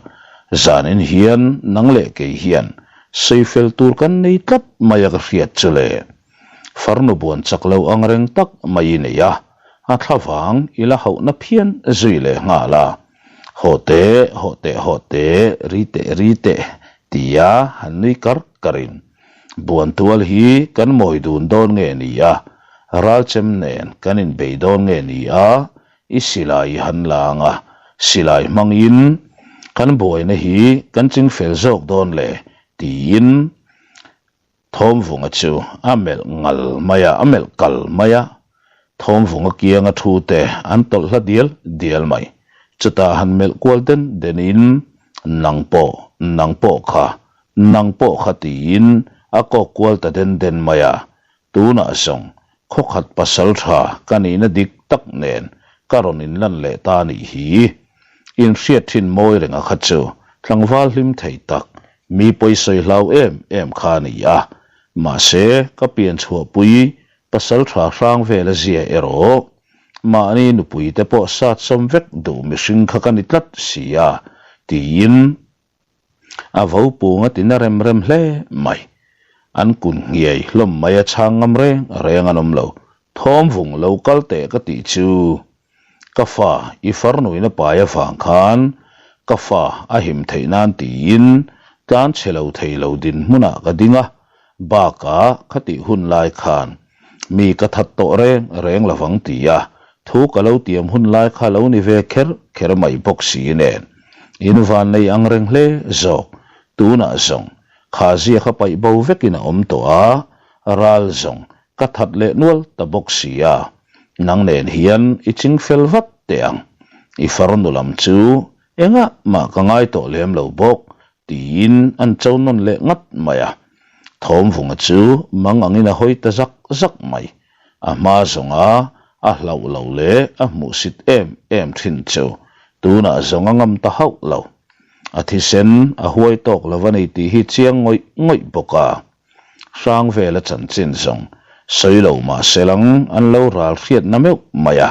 Zanin hian nang leh kei hian sawi fel tur kan nei tlat mai a ka hriat chu le. Farnu buan chak lo ang reng tak mai i nei a, a thlavang i la hauhna phian zui leh nghal a. Haw teh, haw teh, haw teh, ri teh, ri teh, tia han nui kar karin Buantual hi kan mawi dun dawn nge ni a, ralchem nen kan inbei dawn nge ni a, i silai i han la ang a, silai hmangin kan buaina hi kan chingfel zawk dawn le tiin Thawmvunga chu a melh ngal mai a, a melh kal mai a, Thawmvunga kianga thu te an tawlh hla dial dial mai. Chutah han melh kual den denin, Nang pawh, nang pawh kha, nang pawh kha tiin a kawk kual ta den den mai a. Tunah zawng khawkhat pasal tha ka nihna dik tak nen ka rawn inlan leh ta nih hi. Inhriat thin mawi renga kha chu tlangval hlim thei tak, mi pawisawi hlau em em kha a ni a. Mahse, ka pian chhuahpui pasal tha hrang vel a zia erawh mahni nupui te pawh sat sawm vek duh mihring kha ka ni tlat si a, tiin A vo pung a ti na rem rem hle mai. An kun nghiai hlawm mai a chhang ngam reng reng an awm lo. Thawm vung lo kal teh ka tih chu. Ka fa i farnuin a pai avang khan ka fa a him theih nan tiin tlan chhe lo thei lo dinhmunah ka ding a, bakah khatih hun lai khan Mi ka that tawh reng reng lovang ti a, thu ka lo tiam hun lai kha lo ni ve kher kher mai bawk si nen. In van nei ang reng hle zawk. Tunah zawng, kha zia kha paih bo vekin a awm tawh a, ral zawng ka that leh nual ta bawk si a. Nang nen hian i ching fel vat teh ang. I farnu lam chu engah mah ka ngai tawh lem lo bawk Tiin an cho nawn leh ngat mai a. Thawmvunga chu mang angin a hawi ta zak zak mai. A hma zawnga a hlauh lo leh a hmuhsit em em thin chu tunah zawng a ngam ta hauh lo. A thisen a huai tawk lo a ni tih hi chiang ngawih ngawih bawk a. Hrang vela chanchin zawng sawi lo mah se lang an lo ral hriatna meuh mai a.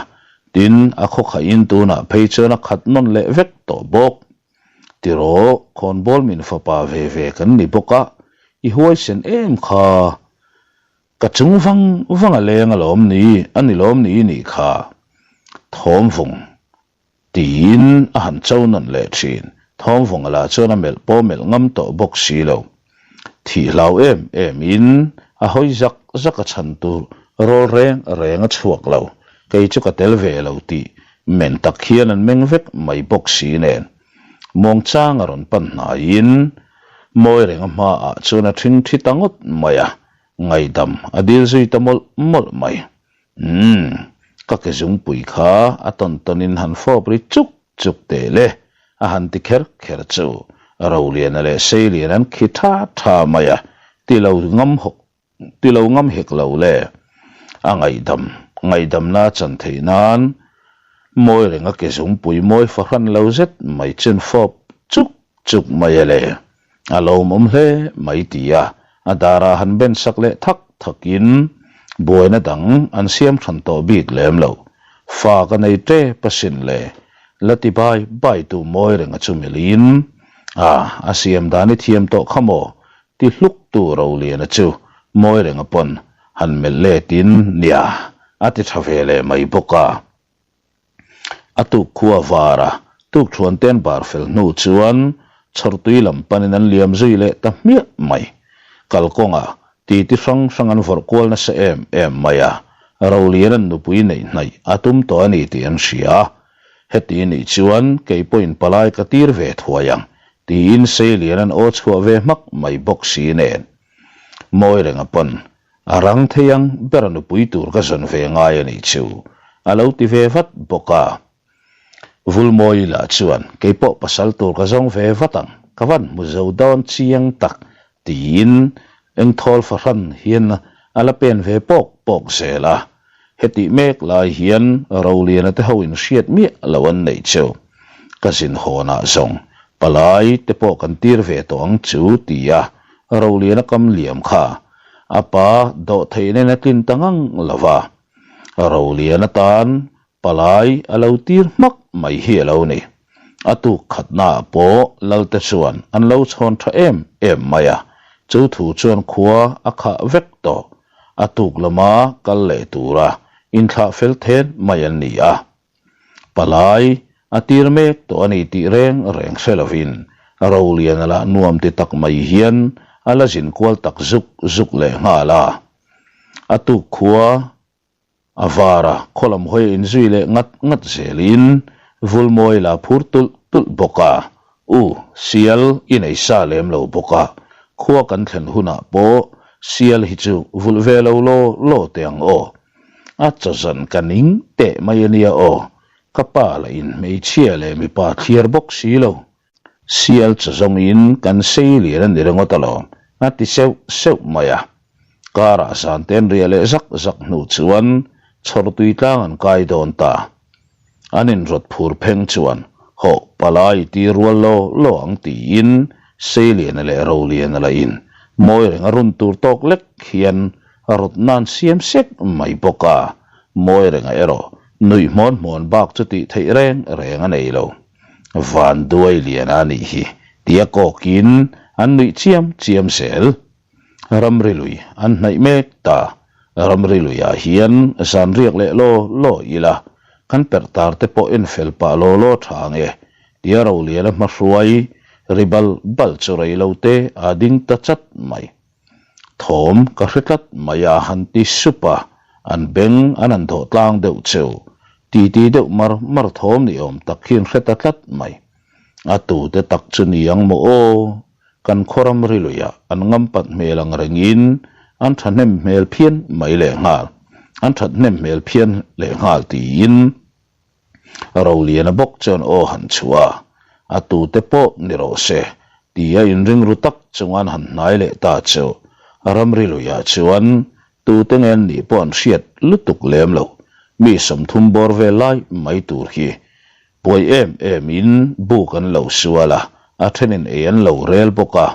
Tin, a khawkhaihin tunah phei chuan a khat nawn leh vek tawh bawk. Tiraw, khawnbawl min fapa ve ve kan ni bawk a, i huaisen em kha. Ka chung vang vang a leng alawm ni, a ni lawm ni nih kha. Thawmvung tiin a han cho nawn leh thin. Thawmvunga lah chuan a melh pawh melh ngam tawh bawk si lo. Thih hlau em em in a hawi zak zak a chhan tur rawl reng reng a chhuak lo, kei chu ka tel ve lo tih men tak hian an meng vek mai bawk si nen. Muangchang a rawn pan hnaiin mawi reng a hma ah chuan a ṭhing ṭhi ta ngawt mai a, ngaihdam a dil zui ta mawlh mawlh mai. Umm, ka ke zungpui kha a tawn tawn in han fawp ri chuk chuk teh le, a han ti kher kher chu Roliana leh Seilian an khi tha tha mai a, ti lo ngam hawk ti lo ngam hek lo le. A ngaihdam ngaihdamna a chan theih nan mawi renga ke zungpui mawi fahran lo zet mai chun fawp chuk chuk mai a le. A lawmawm hle mai ti a, a darah han ben sak leh thak thakin buaina dang an siam than tawh bik lem lo. Fa ka nei tep asin le, la ti bai bai tu mawi renga chu milin, A, a siam dan i thiam tawh kha maw? ti hluk tu Roliana chu mawi renga pawn han melh letin nia a ti tha ve leh mai bawk a. A tuk khua var a, tuk thuan ten bar fel hnu chuan chhawrtui lam panin an liam zui leh ta hmiah mai. Kalkawngah titi hrang hrang an vawrh kual nasa em em mai a, Roliana'n nupui neih hnaih a tum tawh a ni tih an hria a. Heti nih chuan kei pawhin palai ka tir ve thuai ang tiin Seiliana'n aw chhuah ve hmak mai bawk si nen. Mawi renga pawn A rang thei ang ber a nupui tur ka zawn ve ngai a nih chu, a lo ti ve vat bawk a. Vulmawi lah chuan, Kei pawh pasal tur ka zawng ve vat ang, ka van hmu zo dawn chiang tak, tiin engthawl fahran hian a la pen ve pawk pawk zel a. Hetih mek lai hian Roliana te ho in hriat miah lo an neih chu. Ka zin hawnah zawng palai te pawh kan tir ve tawh ang chu, ti a Roliana kam liam kha. A pa dawhtheihna in a tlin ta ngang lo va, Rolian atan palai a lo tir hmak mai hi a lo ni. A tuk khatnaah pawh Lalte chuan an lo chhawn tha em em mai a, chu thu chuan khua a khah vek tawh. A tuk lama kal leh tura inthlah fel then mai an ni a. Palai a tir mek tawh a ni tih reng reng hre lovin Roliana lah nuam ti tak mai hian a la zin kual tak zuk zuk leh nghal a. A tuk khua a var a, khaw lam hawi a inzui leh ngat ngat zelin Vulmawi la phur tulh tulh bawk a. U, sial i nei sa lem lo bawk a, khua kan thlen hunah pawh sial hi chu vulh ve lo law law teh ang aw. A chawzan ka ning teh mai a nia aw, ka pa lah in hmeichhia leh mipa thliar bawk si lo. Sial chaw zawngin kan sei lian a ni ringawt alawm, a ti seuh seuh mai a. Karah zan te an riah leh zak zak hnu chuan chhawrtui tlang an kai dawn ta. An inrawt phur pheng chuan hawh palai ti rual law law ang tiin Seiliana leh Roliana lah in mawi reng a run tur tawk lek hian rawt nan siam sek mai bawk a, mawi renga erawh nuih hmawn hmawn bak chu tih theih reng reng a nei lo. Van duai liana a nih hi tia kawkin an nuih chiam chiam zel. Ramri lui an hnaih mek ta. Ramri luiah hian zan riak leh law law ila, kan perh tar te pawh en fel pah law law tha ang e, tia Roliana hmahruai ri bal bal chu rei lo te a ding ta chat mai. Thawm ka hre tlat mai a han ti sup a, an beng an han dawh tlang deuh cheu. Titi deuh mar mar thawm ni awm tak hi an hre ta tlat mai. A tute tak chu ni ang maw aw? Kan khaw ram ri luiah an ngampat hmel ang rengin an thahnem hmel phian mai lehnghal, an thathnem hmel phian lehnghal tiin Roliana bawk chuan aw han chhuah a, a tute pawh ni rawh se tia inring ru tak chunga an han hnai leh ta chu ramri luiah chuan tute nge an nih pawh an hriat lutuk lem lo, mi 30 bawr vel lai mai tur hi Buai em em in buk an lo sual a, a thenin ei an lo rel bawk a.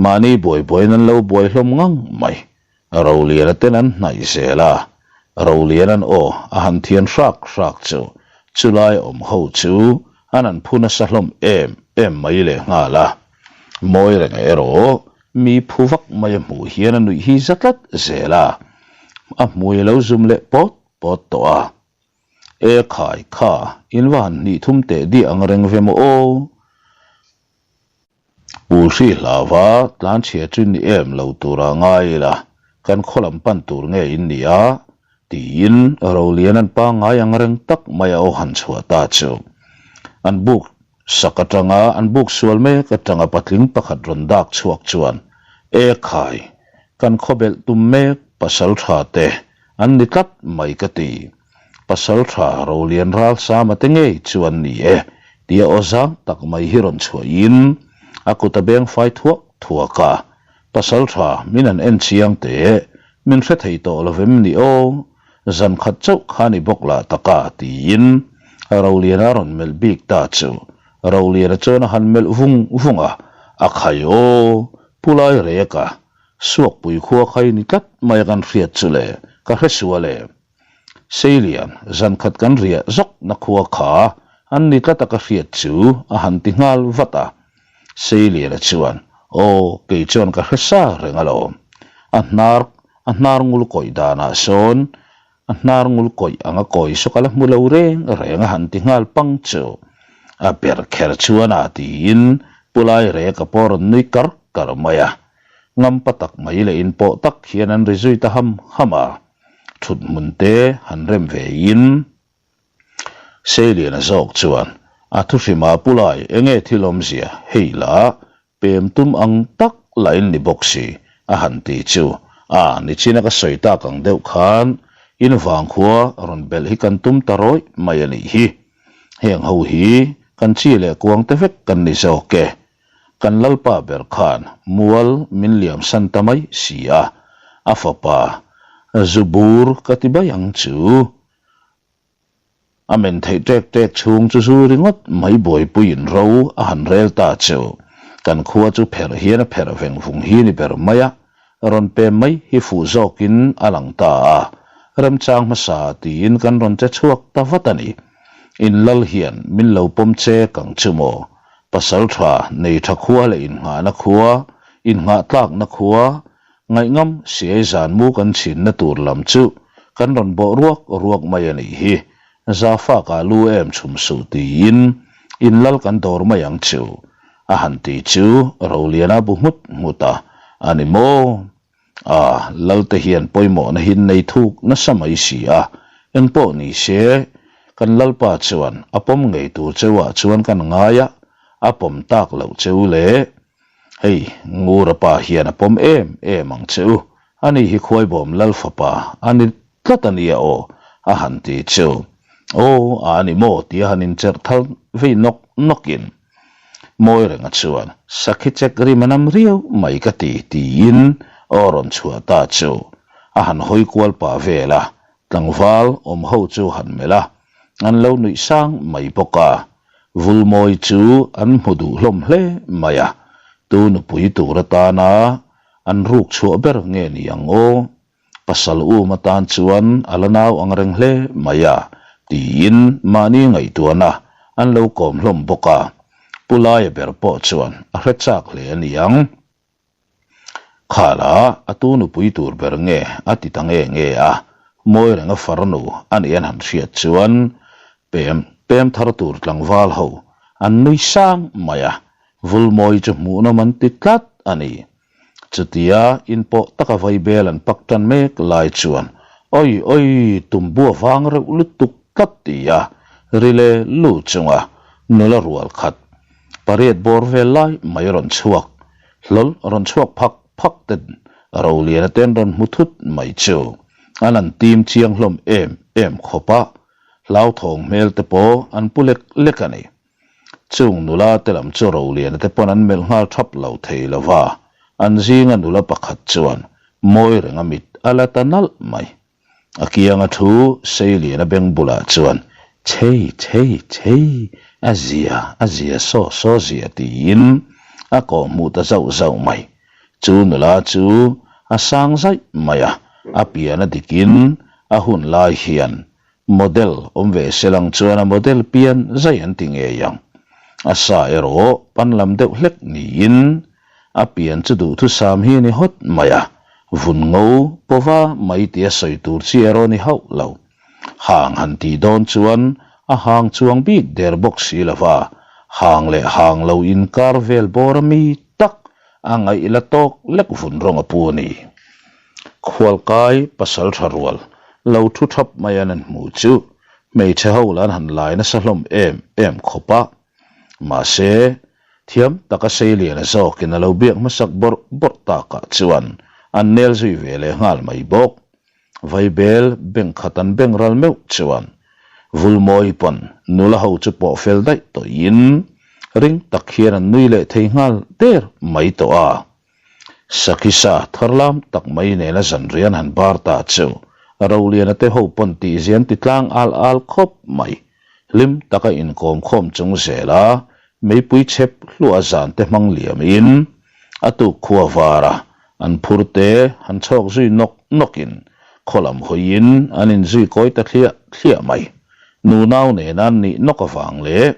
Mahni buai buaiin an lo buai hlawm ngang mai. Roliana ten an hnaih zel a, Roliana'n aw a han thian hrak hrak chu chulai awm ho chu an han phu nasa hlawm em em mai lehnghal a. Mawi reng erawh mi phu vak mai a hmuh hian a nuih hi za tlat zel a, a hmui a lo zum leh pawt pawt tawh a. E khai kha, in va han hnih thum teh diah ang reng ve maw aw? Pu Hri hlauva tlanchhia chu ni em lo tura ngai ila, kan khaw lam pan tur nge in ni a? tiin Roliana'n pangngai ang reng tak mai a aw han chhuah ta chu. An buk sak atanga an buk sual mek atanga patling pakhat rawn dak chhuak chuan, E khai, kan khaw belh tum mek pasal tha te An ni tlat mai ka ti. Pasal tha Rolian Ralsama te ngei chu an ni e, tia aw zang tak mai hi rawn chhuahin a kut a beng fai thuak thuak a. Pasal tha min han en chiang teh, min hre thei tawh lo vem ni aw, zan khat chauh kha ni bawk lah tak a, tiin Roliana rawn melh bik ta chu. Roliana chuan a han melh vung vung a, a khai aw, Pu Laireka, Suakpui khua kha i ni tlat mai a kan hriat chu le, ka hre sual e. Seilian, zan khat kan riah zawk na khua kha an ni tlat a ka hriat chu a han ti nghal vat a. Seiliana chuan, Aw, kei chuan ka hre sa reng alawm. A hnar, a hnar ngul kawih danah sawn A hnar ngul kawih ang a kawi saw ka la hmu lo reng reng a han ti nghal pang chu. A ber kher chuan a tiin Pu Laireka pawh rawn nui kar kar mai a. Ngampa tak mai leh in pawh tak hian an ri zui ta ham ham a. Thut hmun te han rem ve in Seiliana zawk chuan a thuhrimah Pu Lai enge thil awmzia hei la Pem tum ang tak lah in ni bawk si, a han ti chu. A, nichina ka sawi tak ang deuh khan in vangkhua rawn belh hi kan tum ta rawih mai a nih hi. Heng ho hi kan chi leh kuang te vek kan ni zawk e. Kan Lalpa ber khan mual min liam san ta mai si a, a fapa zu bur ka ti bai ang chu. A men theih ṭek ṭek chhung chu zu ringawt mai buaipuiin ro a han rel ta chu. Kan khua chu pherh hian a pherh veng vung hi ni ber mai a. Rawn pem mai hi fuh zawkin a lang ta a, remchang hmasa tiin kan rawn che chhuak ta vat a ni. In lal hian min lo pawm che kang chu maw? Pasal tha nei tha khua leh innghahna khua, innghah tlakna khua, ngaihngam siai zan mu kan chhinna tur lam chu kan rawn bawh ruak ruak mai a nih hi. Zafaka lu em chhum suh tiin in lal kan dawr mai ang chu a han ti chu Roliana bu nghut nghut a, a ni maw? A, Lalte hian pawimawhna hi nei thuk nasa mai si a, engpawh ni se, kan Lalpa chuan a pawm ngei tur cheu ah chuan kan ngai a, a pawm tak loh cheu le. Hei, Ngura pa hian a pawm em em ang che u, ani hi Khuaibawm Lal fapa a ni tlat a nia aw, a han ti chu. Aw, a ani maw tia han incherh thal vei nawk nawkin Mawirenga chuan sakhi chek rim a nam riau mai ka ti tiin aw rawn chhuah ta chu a han hawi kual pah vel a, tlangval awm ho chu han melh a, an lo nuih sang mai bawk a. Vulmawi chu an hmu duh hlawm hle mai a, tu nupui tur atana an ruk chhuah ber nge ni ang aw? Pasal um atan chuan a la nau ang reng hle mai a, tiin mahni ngaihtuahna an lo kawm hlawm bawk a. Pu Laia ber pawh chuan a hre chak hle a niang. Khala a tu nupui tur ber nge a ti ta nge nge a, mawi renga farnu a nih an han hriat chuan pem pem thar tur tlangval ho an nui sang mai a, Vulmawi chu hmuhnawm an ti tlat a ni. Chutia inpawh taka vaibel an pak tan mek lai chuan Oi oi tumbu a vang reuh lutuk tlat ti a rile lu chunga nula rual khat pariat bawr vel lai mai rawn chhuak hlawl rawn chhuak phak phak ten Roliana ten rawn hmu thut mai chu an an tim chiang hlawm em em khawp a, hlauthawng hmel te pawh an pu lek lek a ni. Chung nula te lam chu Roliana te pawn an melh nghal thap lo thei lo va, an zinga nula pakhat chuan mawi reng a mit a la ta nalh mai. A kianga thu Seiliana beng bulah chuan Chhei chhei chhei, a zia a zia saw saw zia tiin a kawh hmuh ta zauh zauh mai. Chu nula chu a sang zaih mai a, a pian a dikin a hun lai hian Model awm ve se lang chuan a model pian zai an ti ngei ang. A sa erawh pan lam deuh hlek niin a pian chu duhthusam hi a ni hawt mai a, vun ngo pawva mai tia sawi tur chi erawh a ni hauh lo. Hang han tih dawn chuan a hang chuang bik der bawk si lo va, hang leh hang lo inkar vel bawr a mi tak a ngaih la tawk lek vun rawng a pu a ni. Khualkai pasal tha rual lo thu thap mai an an hmuh chu hmeichhe ho lah an han lai nasa hlawm em em khawp a. Mahse, thiam taka Seiliana zawkin a lo biak hmasak bawrh bawrh takah chuan an nel zui ve leh nghal mai bawk. Vaibel beng khat an beng ral meuh chuan Vulmawi pawn nula ho chu pawh fel daih tawhin ring tak hian an nui leh thei nghal der mai tawh a. Sakisa tharlam tak mai nena zanrian han bar ta chu Roliana te ho pawn tihzia an ti tlang al al khawp mai. Hlim taka inkawm khawm chung zela meipui chhep hluah zan te hmang liamin a tuk khua vara an phur te han chhawk zui nawk nawkin khaw lam hawiin an inzui kawi ta thliah thliah mai. Nunau nena an nih nawk avang leh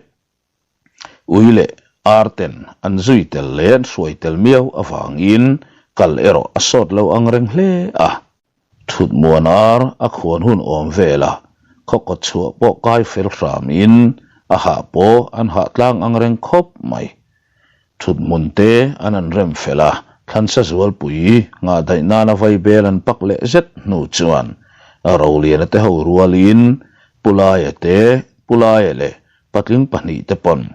Ui leh ar ten an zui tel leh an hruai tel miau avangin kal erawh a sawt lo ang reng hle a. Thut muan ar a khuan hun awm vela khaw kawt chhuah pawh kai fel hramin a hah pawh an hah tlang ang reng khawp mai. Thut hmun te an an rem fel a, thlansa zualpui ngahdaih nana vaibel an pak leh zet hnu chuan Roliana te ho rualin Pu Laia te, Pu Laia leh Patling pahnihte pawn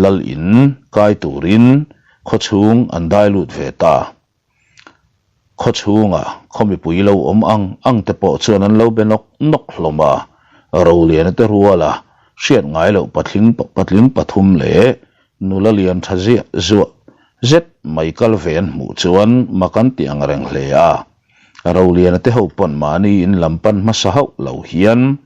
lal in kai turin khaw chhung an dai lut ve ta. Khaw chhunga khaw mipui lo awm ang ang te pawh chuan an lo be nawk nawk hlawm a, Roliana te ruala hriat ngai loh patling patling pathum leh nula lian tha ziah zuah zet mai kal ve an hmuh chuan mak an ti ang reng hle a. Roliana te ho pawn mahni in lam pan hmasa hauh lo hian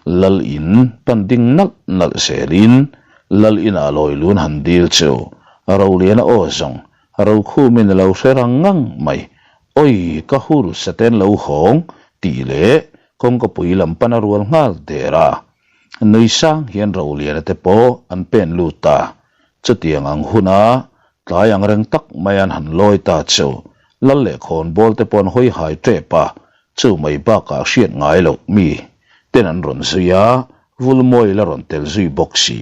Lal in pan ding nalh nalh zelin Lal inah lawi lun han dil chu Roliana aw zawng Rokhumin a lo hre rang ngang mai. Awi, ka hur saten lo hawng, tih leh kawngkapui lam pan a rual nghal der a. Nui sang hian Roliana te pawh an pen lut ta. Chutiang ang huna tlai ang reng tak mai an han lawi ta chu Lal leh khawnbawl te pawh an hawi hai tep a, chu mai bakah hriat ngai loh mi ten an rawn zui a, Vulmawi la rawn tel zui bawk si.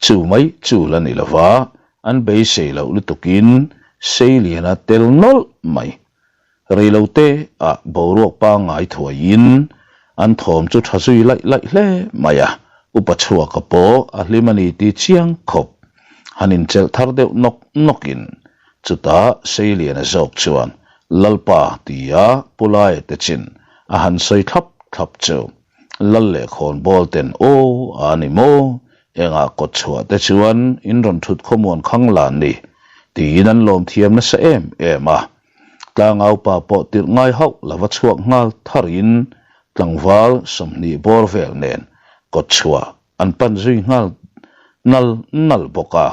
Chu mai chu la ni lova, an beisei loh lutukin Seiliana tel nawlh mai. Reilote ah boruak pangngai thuaiin an thawm chu tha zui laih laih hle mai a, Upa Chhuaka pawh a hlim a ni tih chiang khawp. Han inchelh thar deuh nawk nawkin chutah Seiliana zawk chuan Lalpa tia Pu Laia te chin a han sawi thlap thlap chu. Lal leh khawnbawl ten aw a ni maw? Engah kawt chhuah te chuan in rawn thut khawmuan khang lan ni? tiin an lawm thiam nasa em em a. Tlangaupa pawh tirh ngai hauh lova chhuak nghal tharin tlangval 20 bawr vel nen kawt chhuah an pan zui nghal nal nal bawk a.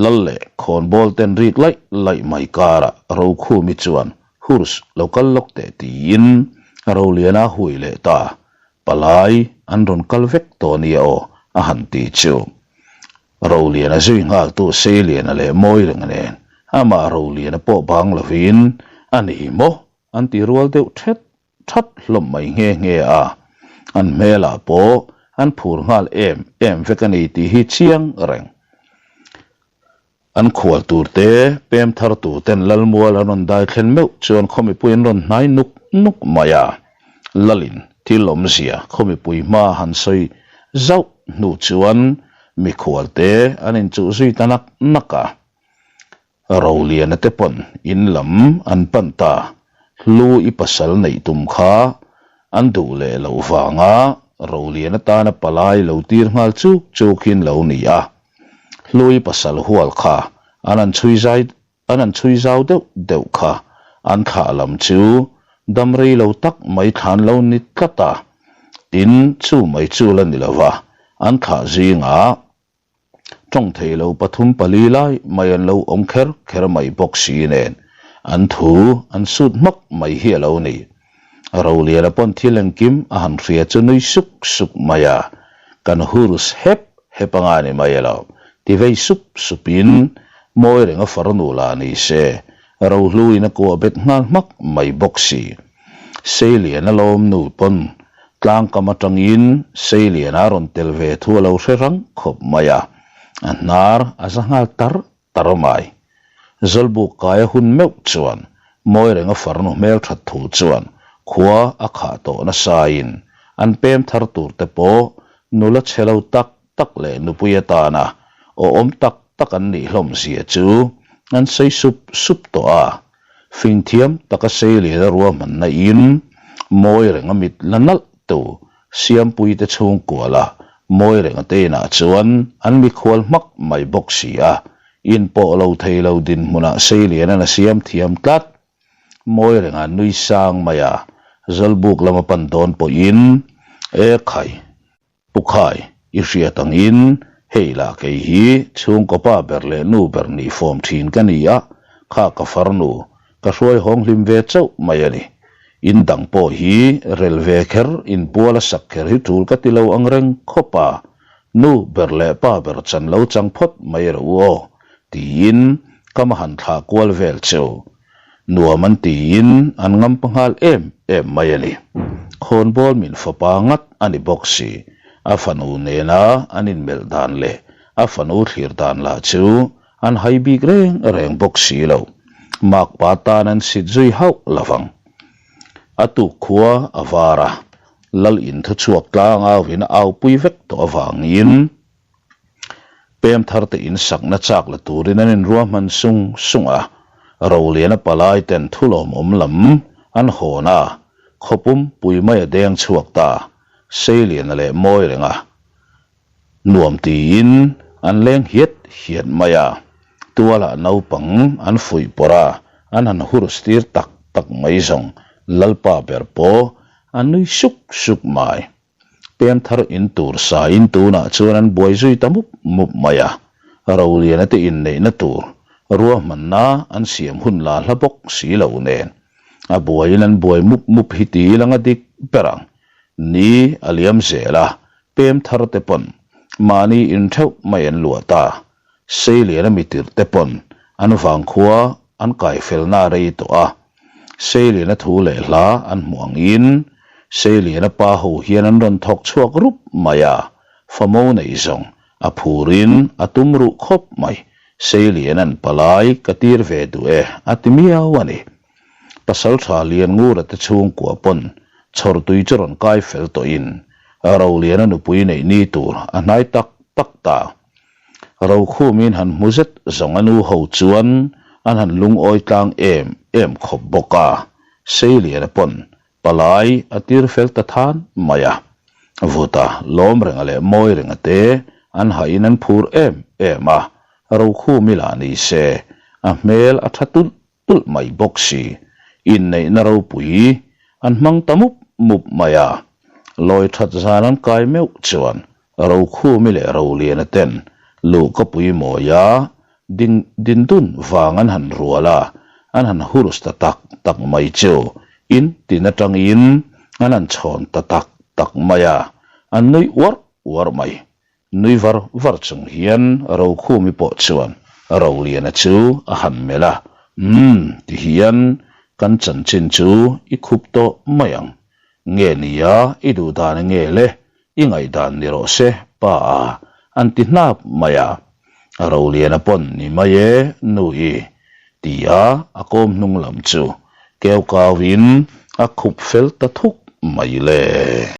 Lal leh khawnbawl ten rik laih laih mai karah Rokhumi chuan Hurs lo kal lawk teh tiin Roliana hui leh ta, palai an rawn kal vek tawh nia aw a han ti chu. Roliana zui nghaltu Seiliana leh Mawirenga nen amah Roliana pawh bang lovin a ni maw an ti rual deuh thet that hlawm mai nghe nghe a, an hmelah pawh an phur nghal em em vek a ni tih hi chiang reng. An khual tur te, pem thar tur ten Lalmual an rawn dai thlen meuh chuan khawmipui an rawn hnai nuk nuk mai a, Lalin thil awmzia khawmipui hma han sawi zauh hnu chuan mikhual te an inchuh zui ta nak nak a. Roliana te pawn in lam an pan ta, Hlu i pasal neih tum kha an duh leh loh vanga Roliana tana palai lo tir nghal chuk chuk hin lo ni a. Hlu i pasal hual kha an han chhui zai an han chhui zau deuh deuh kha an thlah lam chu dam rei lo tak mai thlan lo ni tlat a, tin chu mai chu la ni lova an thlah zingah Tawng thei lo pathum pali lai mai an lo awm kher kher mai bawk si nen an thu an sut hmak mai hi a lo ni. Roliana pawn thil engkim a han hria chu nui suk suk mai a, kan hurs hep hep anga ni mai elo ti vei sup sup in mawi reng a farnu la ni se Rohluin a kuah bet nghal hmak mai bawk si. Seiliana lawmnu pawn tlangkam atangin Seiliana a rawn tel ve thu a lo hre rang khawp mai a, a hnar a za nghal tar tar mai. Zawlbuk kaia hun meuh chuan mawi renga farnu hmelthat thu chuan khua a khah tawh nasain an pem thar tur te pawh nula chhe lo tak tak leh nupui atana awhawm tak tak an nih hlawm zia chu an sawi sup sup tawh a. Fingthiam taka Seiliana ruahmanna in mawi renga mit la nalh tu Siampuite chhungkuala mawi renga te inah chuan an mikhual hmak mai bawk si a, in pawh lo thei lo dinhmunah Seiliana'n a siam thiam tlat. Mawi renga nui sang mai a, Zawlbuk lama pan dawn pawhin, E khai! Pu Khai, i hriat angin hei lah kei hi chhungkaw pa ber leh nu ber nih fawm thin ka ni a, kha ka farnu, ka hruai hawng hlim ve chauh mai a ni. In dang pawh hi rel ve kher, inpual a sak kher hi tul ka ti lo ang reng khawp a, nu ber leh pa ber chan lo chang phawt mai rawh u aw, tiin ka ma han thlah kual vel cheu. Nuam an tiin an ngampa nghal em em mai a ni. Khawnbawl min fapa ngat a ni bawk si. A fanu nena an inmelh dan leh a fanu thlir dan lah chu an hai bik reng reng bawk si lo. Makpa tan an sit zui hauh lo vang. A tuk khua a var a, Lal in thuchhuak tlang auin a aupui vek tawh avangin, Pem tharte in sakna chak la turin an inruahman sung sung a, Roliana palai ten thulawmawm lam an hawn a, khawpum pui mai a deng chhuak ta, Seiliana leh mawi renga nuam tiin an leng hiat hiat mai a, tualah naupang an fuih pawrh a, an han hurs tir tak tak mai zawng Lalpa ber pawh a nui suk suk mai. Pem thar in tur sa in tunah chuan an buai zui ta mup mup mai a, Roliana te inneihna tur. Ruahmanna an siam hun la hla bawk si lo nen a buaiin an buai mup mup hi ti ila nga dik ber ang. Ni a liam zel a, pem thar te pawn mahni in theuh mai an luah ta. Seiliana mitirh te pawn an vangkhua an kai felna a rei tawh a. Seiliana thu leh hla an hmuh angin Seiliana pa ho hian an rawn thawk chhuak rup mai a, famo neih zawng a phurin a tum ruh khawp mai. Seiliana'n palai ka tir ve duh e a ti miau a ni. Pasaltha Lianngura te chhungkua pawn chhawrtui chu rawn kai fel tawhin Roliana nupui neih ni tur a hnai tak tak ta. Rokhumin han hmu zet zawng a nu ho chuan an han lungawi tlang em em khawp bawk a, Seiliana pawn palai a tir fel ta than mai a. Vuta lawm renga leh mawi renga te an hahin an phur em em a, Rokhumi lah ni se a hmel a tha tulh tulh mai bawk si, inneihna ropui an hmang ta mup mup mai a. Lawi that zan an kai meuh chuan Rokhumi leh Roliana ten luhkapui mawia ding dindun vang an han rual a, an han hurs ta tak tak mai chu in tin atangin an han chhawn ta tak tak mai a, an nui uar uar mai. Nui var var chung hian Rokhumi pawh chuan Roliana chu a han melh a, Umm, ti hian kan chanchin chu i khup tawh mai ang. Nge nia i duh dan nge le, i ngaihdan ni rawh se pa a, an ti hnap mai a. Roliana pawn ni mai e nu i, ti a a kawm hnung lam chu keu kau in a khup fel ta thuk mai le.